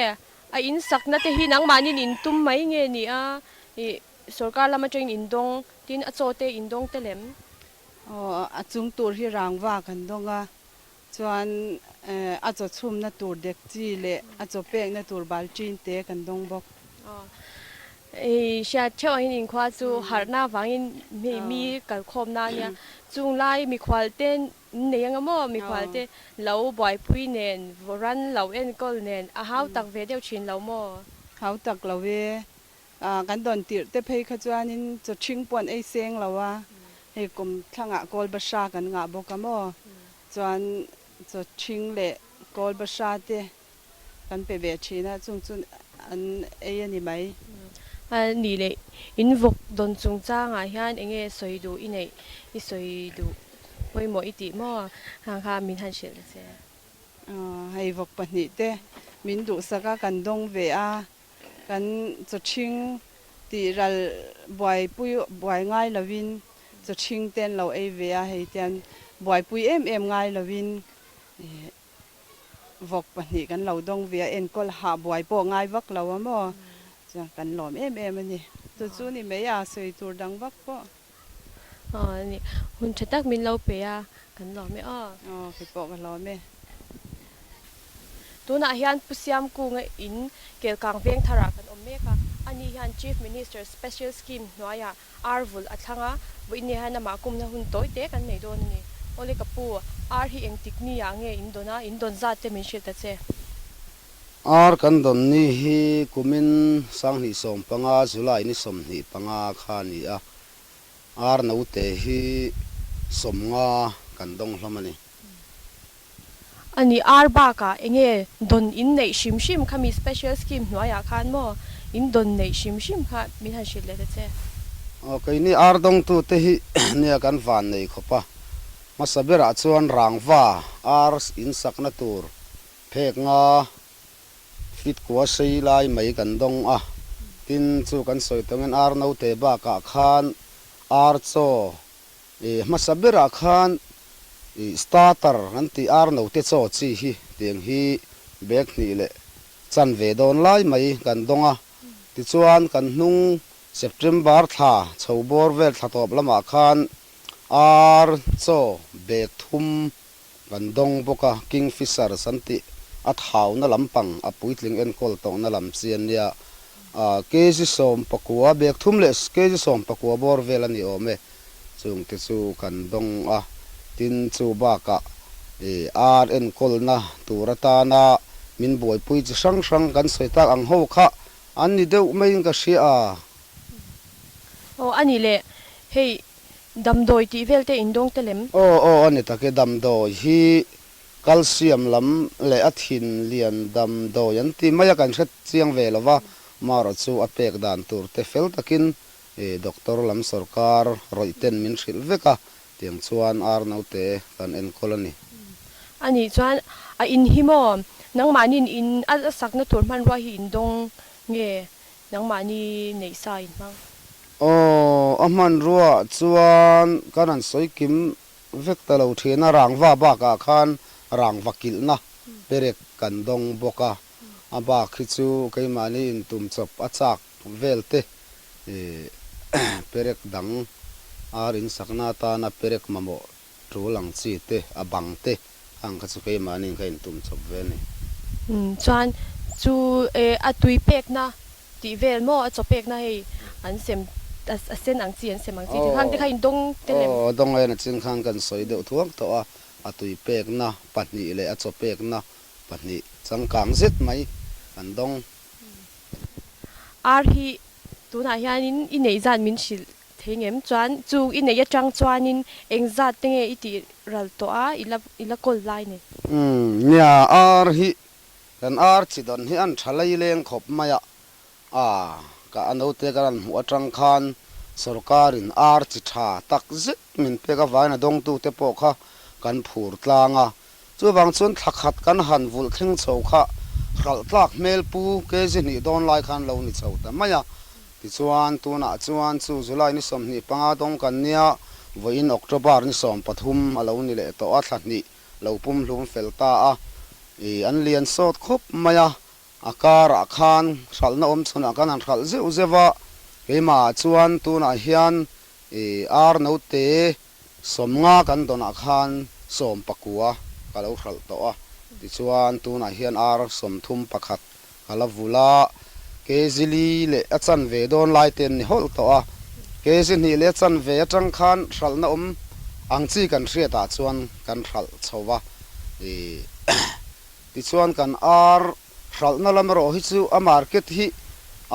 a in sakna te hi nangmahnin in tum mai nge ni a, ih sorkar lam atangin in dawng, tin a chaw te in dawng tel em? Aw, a chung tur hi rangva kan dawng a, chuan a chaw chhumna tur dekchi leh a chaw pekna tur balṭin te kan dawng bawk. I hriat theuh angin inkhua chu harhna avangin hei mi kalkhawmna a nia. Chung lai mikhual te nei anga maw mikhual te lo buaipui nen ran lo enkawl nen a hau tak ve deuh thin lo maw? Hau tak lo e. Kan dawn tirh te phei kha chuanin chaw ṭhing pawh an ei seng lo a, hei kum thlangah kawl bahra kan ngah bawk a maw? Chuan chaw ṭhing leh kawl bahra te Kan pe ve thin a, chung chu an ei a ni mai. A nih leh in vawk dawn chungchangah hian eng nge sawi duh i neih i sawi duh? pawimawh i tih maw? Khang kha min han hrilh ta che. Hei vawk pahnihte min duhsak a, kan dawng ve a, kan chawṭhing tih ral buaipui buai ngai lovin chawṭhing te an lo ei ve a, hei tian buaipui em em ngai lovin vawk pahnih kan lo dawng ve a, enkawl hah buai pawh ngai vak lo a maw? Chuan kan lawm em em a ni. Chu chu ni mai a, sawi tur dang vak pawh. Aw a ni, hun tha tak min lo pe a, kan lawm e aw. Aw, kei pawh ka lawm e. Tunah hian Pu Siamkunga in Kelkang Vengtharah kan awm mek a, ani hian Chief Minister Special Scheme hnuaiah Ar vulh a thlang a, vawiin hian amah kumna hun tawi te kan nei dawn a ni. Awle ka pu, ar hi engtik ni ah nge in dawn a, in dawn zat te min hrilh ta che. Ar kan dawn ni hi kumin 2015 July ni 25 kha a ni a, ar note hi 50 kan dawng hlawm a ni. A ni, ar bakah enge dawn in neih hrim hrim kha mi special scheme hnuaiah khan maw in dawn neih hrim hrim kha min han hrilh leh ta che. Aw, keini ar dawngtute hi nia kan van nei khawp a, hmasa berah chuan rangva ar in sakna tur phek nga fit kua sei lai mai kan dawng a, tin chu kan sawi tawngin ar note bakah khan ar chaw I hmasa berah khan i starter an tih ar note chaw chi hi tiang hi bag hnih leh chan ve dawn lai mai kan dawng a. Tichuan kan hnung September thla chho bawr vel thla tawp lamah khan ar chaw bag thum Kan dawng bawk a, Kingfishers an tih a thauna lampang a puitling enkawl tawhna lam chi an nia. Kg 19, bag thum leh kg 19 bawr vel a ni awm e. Chungte chu kan dawng a, tin chu bakah ar enkawlna tur atana min buaipui chi hrang hrang kan sawi tak ang ho kha an ni deuh maiin ka hria a. Aw a ni le, hei Damdawi tih vel te in dawng te lem? Aw aw a ni tak e, damdawi hi calcium lam leh a thin lian damdawi an ti mai a, kan hre chiang ve lo va, marawh chu a pek dan tur te fel takin doctor lam sawrkar rawih ten min hrilh vek a, tiang chuan ar naute kan enkawl a ni. A nih chuan a in hi maw? Nangmahniin in a sakna tur hmanrua hi in dawng nge? Nangmahni neih sa in hmang. Aw, a hmanruaah chuan kan han sawi kim vek ta lo thin a, rangva bakah khan rangva kilhna perek kan dawng bawk a, a bak hi chu keimahni intum chawp a chak vel te perek dang ar insakna atana perek mamawh Tul ang chi te, a bang te ang kha chu keimahni ka intum chawp ve a ni. Umm chuan chu e a tui pekna tih vel maw a chaw pekna hei an sem a sen ang chi an sem ang chi te khang te kha in dawng te lem. Aw dawng aia na chin khan kan sawi deuh thuak tawh a, a tui pekna pahnih leh a chaw pekna pahnih changkang zet mai kan dawng. Ar hi tunah hianin i neih zat min hrilh Thei ngem chuan chu i neih atang chuanin eng zat te nge i tih ral tawh a, i la i la kawl lai ni? Umm, nia, ar hi kan ar chi dawn hi an tha lei leng khawp mai a, a ka a naute kan han hmuh atang khan sawrkarin ar chi tha tak zet min pek avangin a dawngtute pawh kha kan phur tlang a, chuvang chuan thla khat kan han vulh thleng chho kha hralh tlak hmel pu kg hnih dawn lai khan lo ni chho ta mai a, Tichuan, tunah chuan chu July ni 25 dawng kan nia, vawiin October ni 13 a lo ni leh tawh a, thla hnih lo pum hlum fel ta a, ih an lian sawt khawp mai a, a karah khan hralhna awm chhunah khan han hralh zeuh zeuh a, keimahah chuan tunah hian ih ar note 50 kan dawnah khan 19 ka lo hralh tawh a, tichuan tunah hian ar 31 Ka la vul a, kg li leh a chanve dawn lai te an ni hawlh tawh a, kg hnih leh a chanve atang khan hralhna awm ang chi kan hriatah chuan kan hralh chho va, ih tichuan kan ar hralhna lam erawh hi chu a market hi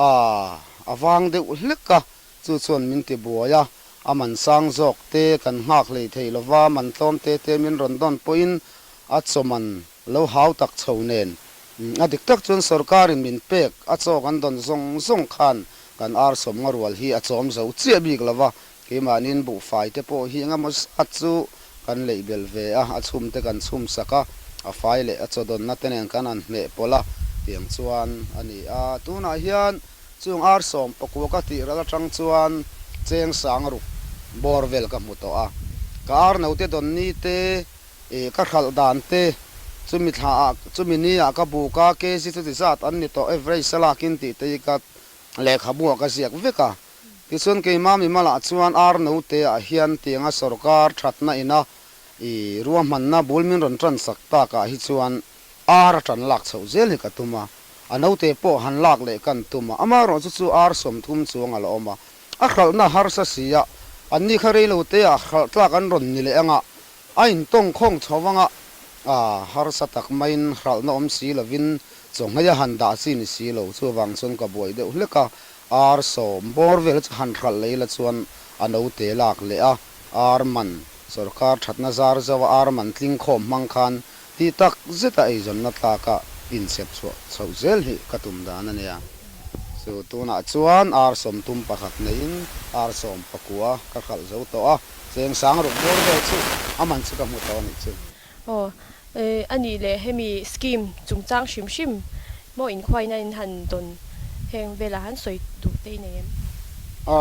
a vang deuh hlek a, chu chuan min ti buai a, a man sang zawk te kan nghak hlei thei lova, man tlawm te te min rawn dawn pawhin a chaw man Lo hau tak chho nen. A dik tak chuan sorkarin min pek a chaw kan dawn zawng zawng khan kan ar sawm nga rual hi a chawm zo chiah bik lo va, keimahniin buhfai te pawh hi engemaw zat chu kan leih belh ve a, a chhum te kan chhum sak a, a fai leh a chaw dawnna te nen kan han hmeh pawlh a, tiang chuan a ni a. Tunah hian chung ar 19 ka tih ral atang chuan cheng sang ruk bawr vel ka hmu tawh a, ka ar note dawn ni te, ih ka hralh dan te, chumi thla ah chumi ni ah ka buk a, kg chuti zat an ni tawh average a lakin tih te hi ka lehkhabu ah ka ziak vek a. Tichuan keimah mimalah chuan ar note ah hian tianga sorkar thatna ina i ruahmanna bul min rawn tan sak takah hi chuan ar a tan lak chhoh zel hi ka tum a, a note pawh han lak leh kan tum a, amaherawh chu chu ar 30 chuang a la awm a, a hralhna harsa si a, anni kha reilo te ah hralh tlak an rawn ni leh anga a intawng khawng chho anga a harsa tak maiin hralhna awm si lovin chawnghei a han dah chi ni si lo, chuvang chuan ka buai deuh hlek a, Ar 10 bawr vel chu han hralh lei la chuan a note lak leh a, ar man, sorkar thatna zar zauh a ar man tling khawm hmang khan tih tak zeta eizawnna tlaka inchhep chhuah chhoh zel hi ka tum dan a nia. Chu tunah chuan ar 31 neiin ar 19 ka hralh zo tawh a, cheng sang ruk bawr vel chu a man chu ka hmu tawh a nih chu. Aw, a nih leh hemi scheme chungchang hrim hrim maw inkhuaina in han dawn heng velah han sawi duh te i nei em? A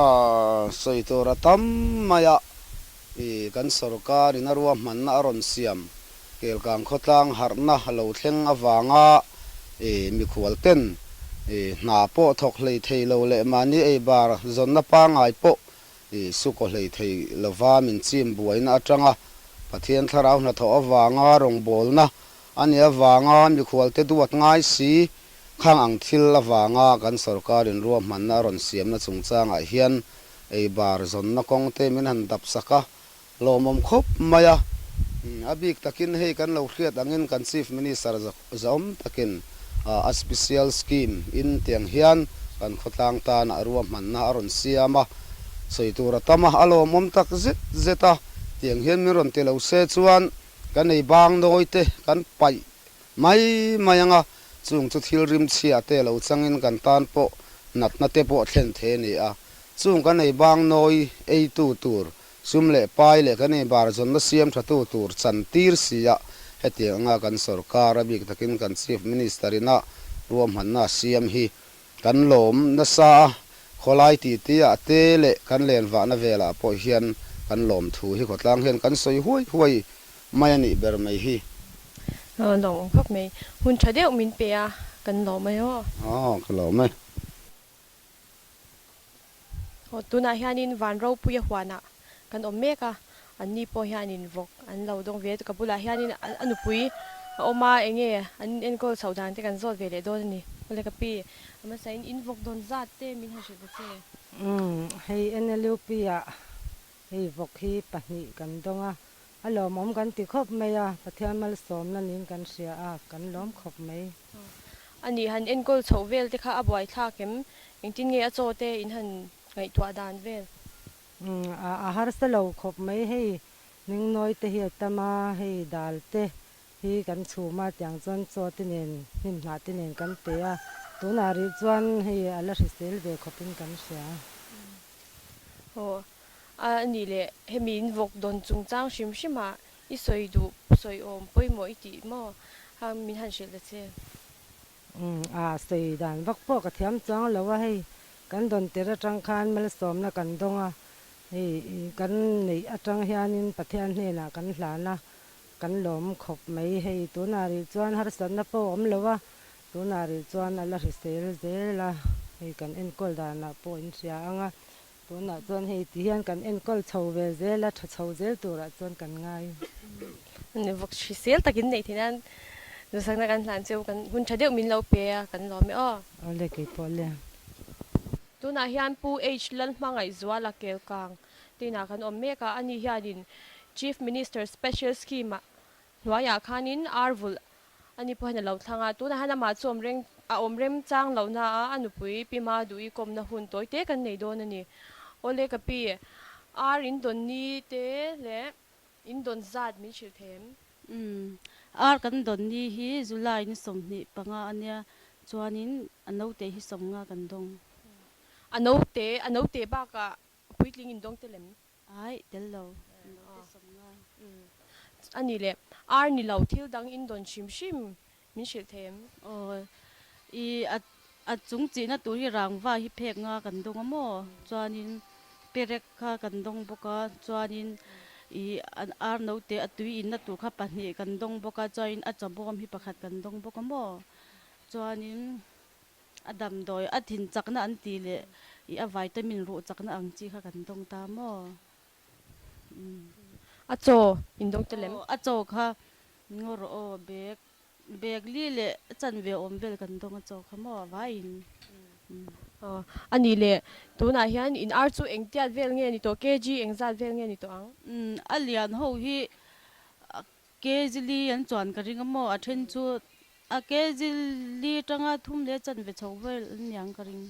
sawi tur a tam mai a, i kan sorkar in a ruahmanna a rawn siam Kelkang khawtlang harhna lo thleng avanga i mikhual ten i hna pawh thawk hlei thei lo leh mahni ei bar zawnna pangngai pawh I sukaw hlei thei lova min chim buaina atanga Pathian thlarau hnathawh avanga rawngbawlna a nih avanga mikhualte duat ngai si khang ang thil avanga kan sorkarin ruahmanna a rawn siamna chungchangah hian eibar zawnna kawngte min han dap sak a, Lawmawm khawp mai a, a bik takin hei kan lo hriat angin kan Chief Minister zahawm takin a special scheme in tiang hian kan khawtlang tan a ruahmanna a rawn siam a, sawi tur a tam a, a lawmawm tak zet zet a, tiang hian min rawn ti lo se chuan kan ei bang nawi te kan paih mai mai ang a, chung chu thil rimchhia te lo changin kan tan pawh natna te pawh thlen thei a ni a, chung kan ei bang nawi eitu tur Sum leh pai leh kan inbar zawnna siam thatu tur chan tir si a, hetiang anga kan sorkar a bik takin kan Chief Minister ina ruahmanna a siam hi kan lawm nasa a, khawlai titi ah te leh kan lenvahna velah pawh hian kan lawm thu hi khawtlang hian kan sawi huai huai mai a nih ber mai hi. Lawmawm khawp mai. Hun tha deuh min pe a, kan lawm e aw. Aw, ka lawm e. Aw tunah hianin van ropuia huanah kan awm mek a, anni pawh hianin vawk an lo dawng ve a, ka bulah hianin a nupui a awm a, enge an enkawl chhoh dan te kan zawt ve leh dawn a ni. Awle ka pi, a hmasain in vawk dawn zat te min han hrilh ta che. Umm, hei NLUP ah Hei vawk hi pahnih kan dawng a, a lawmawm kan ti khawp mai a, Pathian malsawmna niin kan hria a, kan lawm khawp mai. A nih han enkawl chhoh vel te kha a buaithlak em? Engtin nge a chaw te in han ngaihtuah dan vel? Umm, a harsa lo khawp mai hei, hmingnawi te hi a tam a, hei dal te hi kan chhum a, tiang chuan chaw te nen hnim hnah te nen kan pe a, tunah rih chuan hei a la hrisel ve khawpin kan hria. Aw, a nih leh hemi in vawk dawn chungchang hrim hrim ah i sawi duh sawi awm pawimawh i tih maw? Ha min han hrilh ta che. Umm a sawi dan vak pawh ka thiam chuang lo a hei kan dawn tir atang khan malsawmna kan dawng a hei kan neih atang hianin Pathian hnenah kan hlan a kan lawm khawp mai hei tunah rih chuan harsatna pawh a awm lo a tunah rih chuan a la hrisel zel a hei kan enkawl danah pawh in hria ang a Tunah chuan hei ti hian kan enkawl chho ve zel a, tha chho zel turah chuan kan ngai. Vawk hrisel takin neih theih nan duhsakna kan hlan cheu, kan hun tha deuh min lo pe a, kan lawm e aw. Awle keipawh le. Tunah hian Pu H Lalhmangaihzuala Kelkang tinah kan awm mek a, ani hianin Chief Minister Special Scheme-ah Hnuaiah khanin ar vulh a ni pawh hian a lo thlang a, tunah hian amah chu awm reng a awm rem chang lohna a a nupui Pi Maduhi kawmna hun tawi te kan nei dawn a ni. Awle ka pi, ar in dawn ni te leh in dawn zat min hrilh thei em? Umm, ar kan dawn ni hi July ni 25 a nia, chuanin a naute hi 50 kan dawng. A naute, a naute bakah puitling in dawng tel em? Aih, tel lo. A naute. sawmnga. A nih leh ar ni lo thil dang in dawn hrim hrim min hrilh thei em? Aw i a a chung chihna tur hi rangva hi phek nga kan dawng a maw? Chuanin perek kha kan dawng bawk a, chuanin i ar note a tui inna tur kha pahnih kan dawng bawk a, chuanin a chawbawm hi pakhat kan dawng bawk a maw? Chuanin a damdawi a thin chakna an tih leh i a vitamin ruh chakna ang chi kha kan dawng ta maw? A chaw in dawng te lem. Aw a chaw kha ngaw rawh aw bag bag li leh a chanve awm vel kan dawng a chaw kha maw a vaiin. Aw a nih leh tunah hian in ar chu engtiat vel nge ni tawh kg engzat vel nge ni tawh ang? A lian ho hi Kg li an chuan ka ring a maw? A then chu a kg li tanga thum leh chanve chho vel an niang ka ring.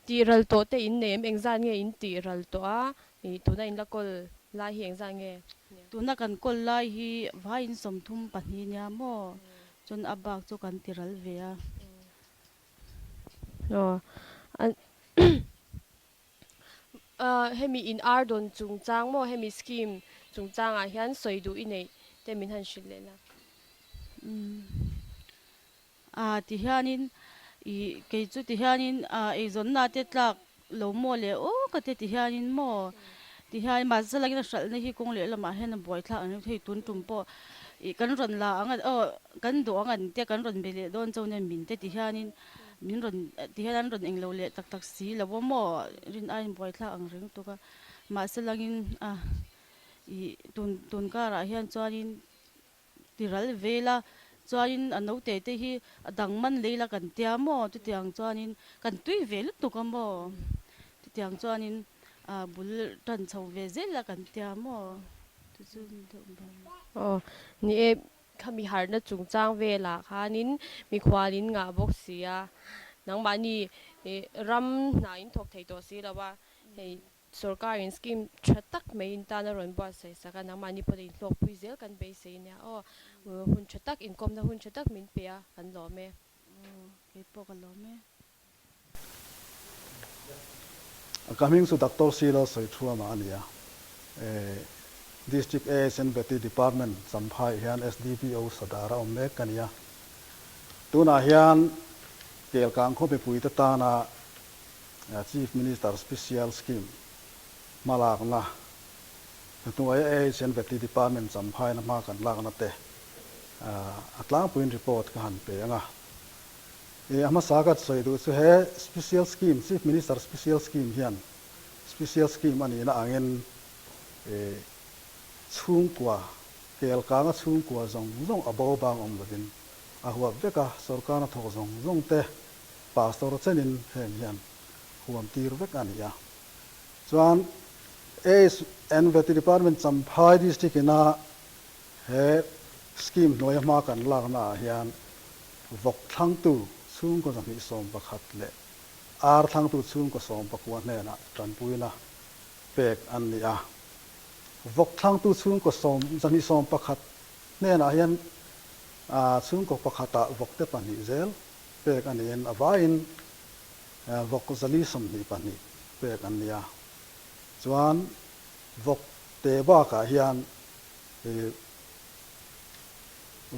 Tih ral tawh te in nei em? Engzat nge in tih ral tawh a? Ih tuna in la kawl lai hi engzat nge nia? Tuna kan kawl lai hi vaiin 32 nia maw? Chuan a bak chu kan ti ral ve a. Aw Hemi in ar dawn chungchang maw hemi scheme chungchangah hian sawi duh i neih te min han hrilh leh la. Umm a ti hianin ih kei chu ti hianin a eizawnna te tlak lo maw leh aw ka ti ti hianin maw ti hian mahse langin a hralhna hi kawng leh lamah hian a buaithlak ang hei tun tum pawh ih kan rawn la ang aw kan duh ang an tia kan rawn be leh dawn chauh nia min te ti hianin Min rawn ti hian an rawn englo leh tak tak si lo a maw? Rin aiin buaithlak ang reng tuk a. Mahse langin a ih tun tun karah hian chuanin ti ral vel a, chuanin a naute te hi a dang man lei la kan tia maw? Chutiang chuanin kan tui ve lutuk a maw? Chutiang chuanin a bul tan chho ve zel la kan tia maw? Chu chu ni deuh ber. Aw ni e, Khami harhna chungchang velah khanin mikhual in ngah bawk si a, nangmahni ram hna in thawk thei tawh si lo a, hei sorkarin scheme tha tak mai in tan a rawn buatsaih sak a, nangmahni pawh in hlawkpui zel kan beisei nia aw, hun tha tak inkawmna hun tha tak min pe a, kan lawm e. Aw, kei pawh ka lawm e. Ka hming chu Doctor Silo Sawiṭhuama a ni a. District ASN Beti Department Champhai hian SDPO Sadar a awm mek ka ni a. Tunah hian Kelkang khaw mipuite tana Chief Minister Special Scheme hmalakna hnuaia ASN Beti Department Champhaina hma kan lakna te a tlangpuiin report ka han pe ang a. I a hmasa ka sawi duh chu he Special Scheme, Chief Minister Special Scheme hian Special Scheme a nihna angin i chhungkua, kelkanga chhungkua zawng zawng a bo bang awm lovin a huap vek a, sorkar hnathawk zawng zawng te Pastor chenin heng hian huam tir vek a ni a. Chuan ASNVT Department Champhai District ina He scheme hnuaia hma kan lakna ah hian vawk thlangtu chhungkaw 211 leh ar thlangtu chhungkaw 19 hnenah tanpuina pek an ni a. Vawk thlangtu chhungkaw 211 hnenah hian chhungkaw pakhatah vawkte pahnih zel pek a niin a vaiin vawk 422 pek an ni a. Chuan vawkte bakah hian Hi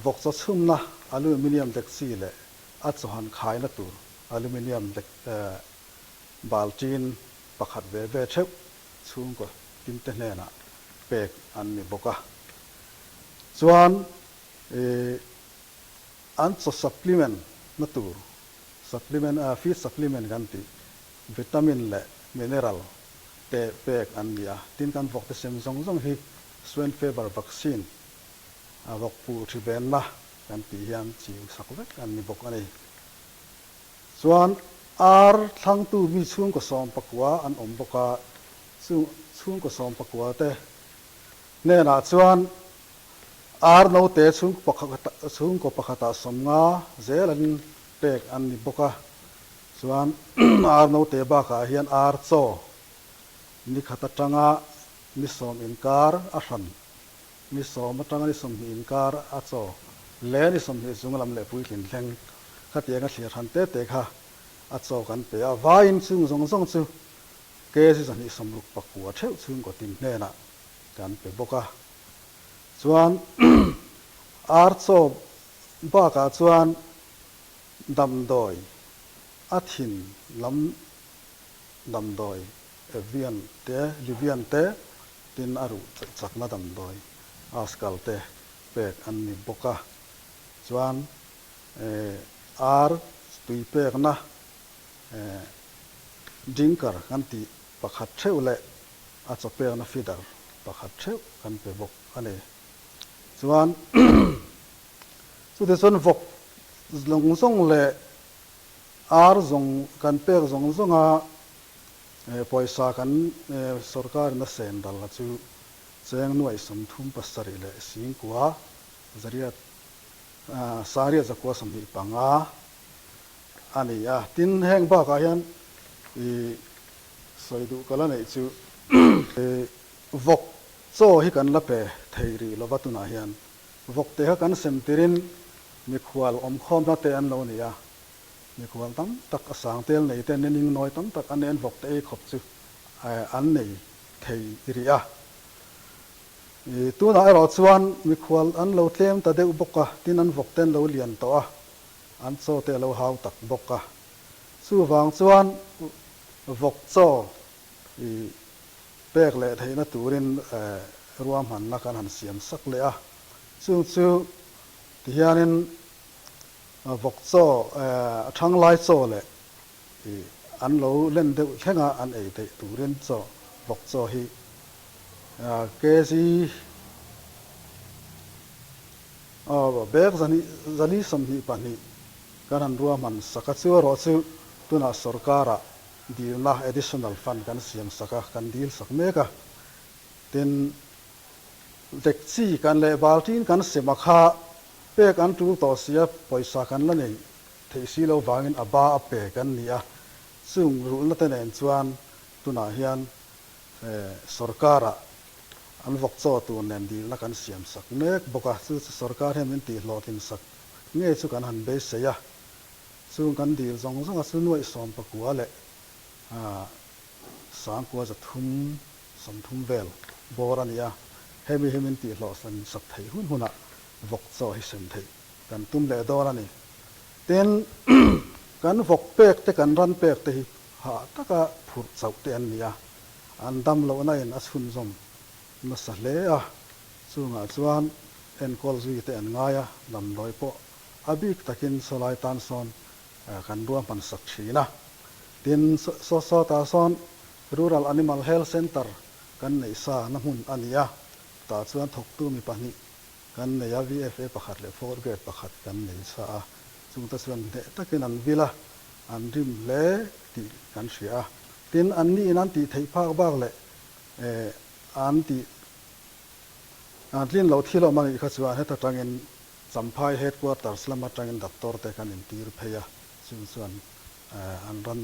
vawkchaw chhumna aluminium dekchi leh a chawhan khaina tur aluminium dek balṭin pakhat ve ve theuh chhungkaw tinte hnenah pek an ni bawk a. Chuan an chaw supplement na tur supplement feed supplement kan tih vitamin leh mineral te pek an ni a. Tin kan vawkte sem zawng zawng hi Swine fever vaccine a vawk pu thi venna kan tih hian chiu sak vek an ni bawk a ni. Chuan ar thlangtu mi chhungkaw 19 an awm bawk a, chung chhungkaw 19 te hnenah chuan ar note chhungkaw pakhatah 50 zel an pek an ni bawk a. Chuan ar note bakah hian ar chaw ni khat atanga Ni sawm inkar a hran, ni sawm atanga ni 20 inkar a chaw leh ni 20 chung lam leh puitlin thleng khatiang a thlir hran te te kha a chaw kan pe a. Vaiin chung zawng zawng chu kg 269 theuh chhungkaw tin hnenah kan pe bawk a. Chuan ar chaw bakah chuan damdawi a thin lam damdawi Evian te, Livian te, tin a ruh chakna damdawi Ascal te pek an ni bawk a. Chuan ar tui pekna drinker kan tih pakhat theuh leh a chaw pekna feeder pakhat theuh kan pe bawk a ni. Chuan chutichuan vawk zawng zawng leh ar zawng kan pek zawng zawnga pawisa kan sorkarin a sen dal a chu cheng nuaih 37 leh singkua zariat sariat zakua 25 a ni a. Tin, heng bakah hian i sawi duh ka la neih chu vawk chaw hi kan la pe thei rih lova tunah hian vawk te kha kan sem tirin mikhual awmkhawmna te an lo ni a, mikhual tam tak a sang tel nei te nen ning nawi tam tak an en vawk te ei khawp chu an nei thei rih a. Tunah erawh chuan mikhual an lo tlem ta deuh bawk a, tin an vawk te an lo lian tawh a, an chaw te a lo hau tak bawk a. Chuvang chuan vawk chaw i pek leh theihna turin ruahmanna kan han siam sak leh a. Chung chu tihianin vawk chaw a thanglai chaw leh i an lo len deuh thlenga an ei theih turin chaw vawk chaw hi kg bag zahnih 422 kan han ruahman sak a, chu erawh chu tunah sorkarah dilna additional fund kan siam sak a, kan dil sak mek a. Tin, dekchi kan leh baltin kan sem a kha pek an tul tawh si a, pawisa kan la nei theih si lo vangin a ba a pe kan ni a, chung rulhna te nen chuan tunah hian sorkarah an vawk chaw tur nen dilna kan siam sak mek bawk a, chu chu sorkar hian min tihhlawhtlin sak ngei chu kan han beisei a, chung kan dil zawng zawng a chu nuaih 19 leh 1330 vel bawr a ni a, hemi hi min tihhlawhtlin sak theih hun hunah vawk chaw hi sem theih kan tum leh dawn a ni. Tin, kan vawk pek te kan ran pek te hi hah taka phurh chauh te an ni a, an dam lohna in a chhunzawm nasa hle a, chungah chuan enkawl zui te an ngai a, damdawi pawh a bik takin sawlai tan sawn kan ruahman sak thin a. Tin, saw sawtah sawn Rural Animal Health Centre kan neih sa na hmun a ni a, tah chuan thawktu mi pahnih Kan nei a, VFA pakhat leh fourth grade pakhat kan nei sa a, chungte chuan hneh takin an vil a, an rim hle tih kan hria a. Tin, an niin an tih theih phak bak leh an tih an tlin loh thil awm a nih kha chuan heta tangin Champhai headquarters lam atangin doctor te kan intir phei a, chung chuan an ran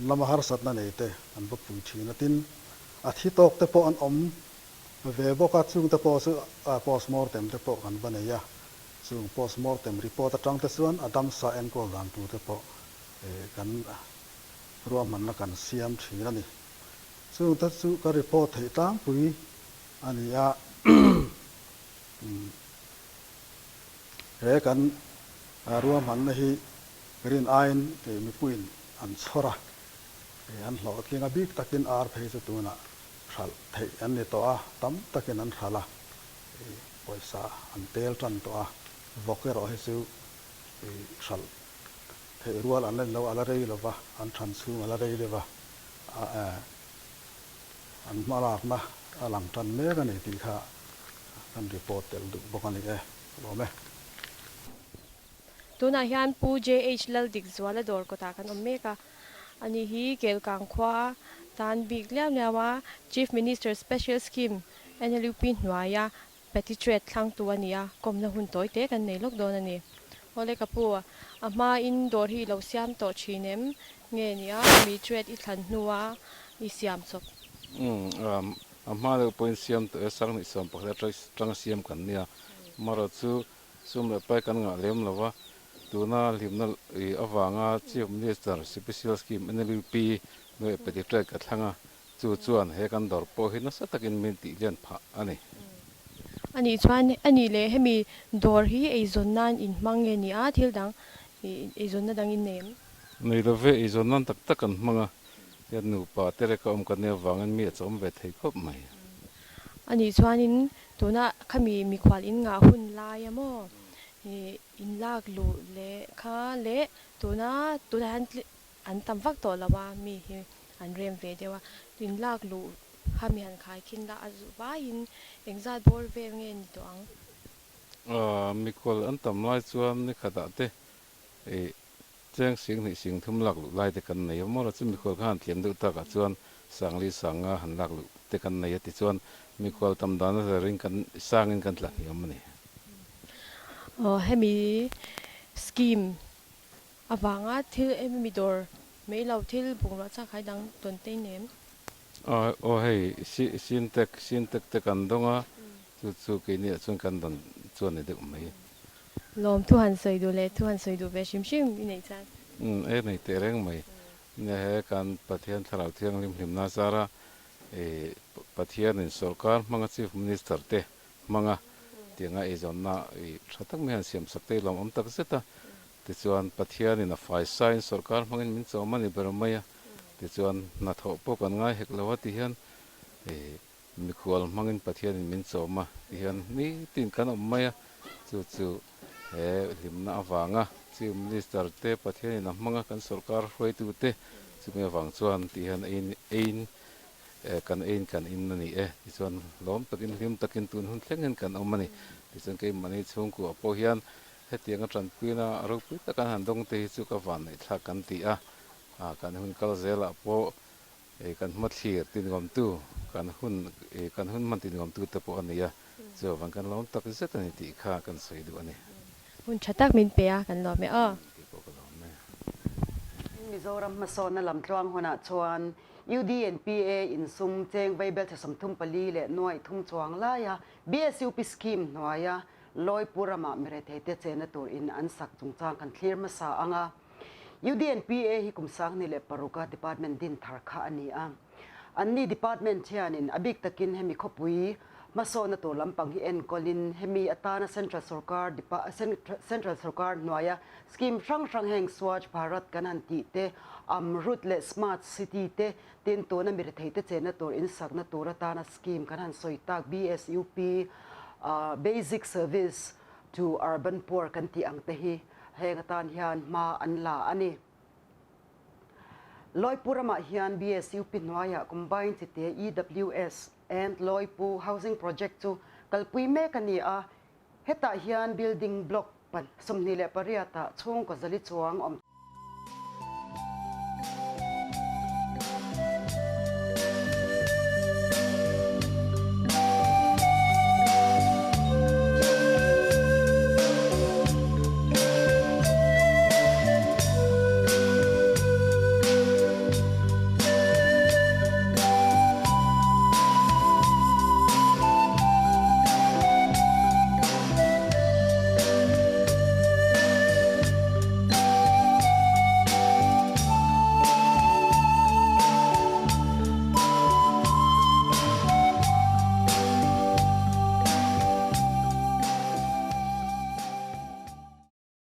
lama harsatna nei te an va pui thin a. Tin, a thi tawk te pawh an awm Ve bawk a, chungte pawh chu post mortem te pawh kan va nei a, chung post mortem report atang te chuan a damsa enkawl dan tur te pawh kan ruahmanna kan siam thin a ni. Chungte chu ka report theih tlangpui a ni a, he kan ruahmanna hi rin aiin mipuiin an chhawr a, an hlawhtling a bik takin ar phei chu tunah Hralh theih an ni tawh a, tam takin an hralh a, pawisa an tel tan tawh a, vawk erawh hi chu hralh theih rual an la ni lo, a la rei lo va, an than chhung a la rei deuh va, an hmalakna a lang tan mek a ni tih kha kan report tel duh bawk a ni e, lawm e. Tunah hian Pu JH Laldikzuala dawr kawtah kan awm mek a. Ani hi Kelkang khua tan bik liau liau a Chief Minister Special Scheme NLUP hnuaia Petty Trade thlangtu a ni a, kawmna hun tawi te kan nei lawk dawn a ni. Awle ka pu, a hmain dawr hi i lo siam tawh thin em? Nge ni a, mi trade i thlan hnua i siam chawp? Umm, a hma deuh pawhin siam tawh e, Sanghnih 11 atanga siam kan nia, marawh chu Sum leh pai kan ngah lem lo va, tuna hlimna avanga Chief Minister Special Scheme NLUP hnuaia Petty Trade ka thlang a. Chu chuan he kan dawr pawh hi nasa takin min tih lian phah a ni. A nih chuan a nih leh hemi dawr hi eizawn nan in hmang nge ni a, thil dang eizawnna dang in nei em? Nei lo ve, eizawn nan tak tak kan hmang a, tihian nupa te reka awm kan nih avangin mi a chawm ve thei khawp mai. A nih chuanin tuna khami mikhual in ngah hun lai a maw in lak luh leh kha leh tuna tunah hian An tam vak tawh lo a, mi hi an rem ve deuh a, in lak luh kha mi han khai khin la, a vaiin engzat bawr vel nge ni tawh ang? Mikhual an tam lai chuan ni khatah te ih cheng sing hnih sing thum lak luh lai te kan nei a, mawla chu mikhual kha han tliam deuh takah chuan sangli sanga han lak luh te kan nei a tichuan mikhual tam dan a zarin kan sangin kan tla hniam a ni. Aw hemi scheme Avanga thil em mi dawr mai lo thil bungrua chak hai dang tawn te nem. Aw aw hei Sintek Sintek te kan dawng a chu chu keini ah chuan kan dawn chuan ni deuh mai. Lawm thu han sawi duh leh thu han sawi duh ve hrim hrim i neih chuan. Umm e nei teh reng mai. Nia he kan Pathian Thlarau Thianghlim hlimna zara i Pathianin sawrkar hmanga Chief Minister te hmang a, tianga eizawnna i tha tak mai han siam sak te i lawmawm tak zet a. Tichuan Pathianin a faisain sawrkar hmangin min chawm a ni ber mai a, tichuan hnathawh pawh kan ngai hek lo a ti hian mikhual hmangin Pathianin min chawm a ti hian nitin kan awm mai a, chu chu he hlimna avanga Chief Minister te Pathianin a hmang a kan sawrkar hruaitu te chumi avang chuan ti hian eiin eiin kan eiin kan in a ni e, tichuan lawm takin hlim takin tun hun thleng hian kan awm a ni, tichuan keimahni chhungkuah pawh hian Hetianga tanpuina ropui tak an han dawng te hi chu ka vanneihthlak kan ti a, kan hun kal zelah pawh kan hmathlir tinngawmtu, kan hun kan hun hman tinngawmtu te pawh a ni a, chuavang kan lawm tak zet a ni tih kha kan sawi duh a ni. Hun tha tak min pe a, kan lawm e aw. Tih pawh ka lawm e. Mizoram hmasawnna lamtluang hunah chuan UDNPA insum cheng vaibelchhe 34 leh nuaih thum chuang laia BSUP scheme hnuaia Lawipu ramah miretheite chena tur in an sak chungchang kan thlir hmasa ang a. UDNPA hi kum 2006 a department din thar kha a ni a. Anni department hianin a bik takin hemi khawpui hmasawnna tur lampang hi enkawlin hemi atana central sorkar central sorkar hnuaia scheme hrang hrang heng Swachh Bharat kan han tih te, Amrut leh Smart City te, tin tuna miretheite chenna tur in sakna tur atana scheme kan han sawi tak BSUP, Basic Service to Urban Poor kan tih ang te hi heng atan hian hma an la a ni. Lawipu ramah hian BSUP hnuaiah Combined Chite EWS and Lawipu Housing Project chu kalpui mek a ni a, hetah hian building block 28 ah chhungkaw zali chuang awm.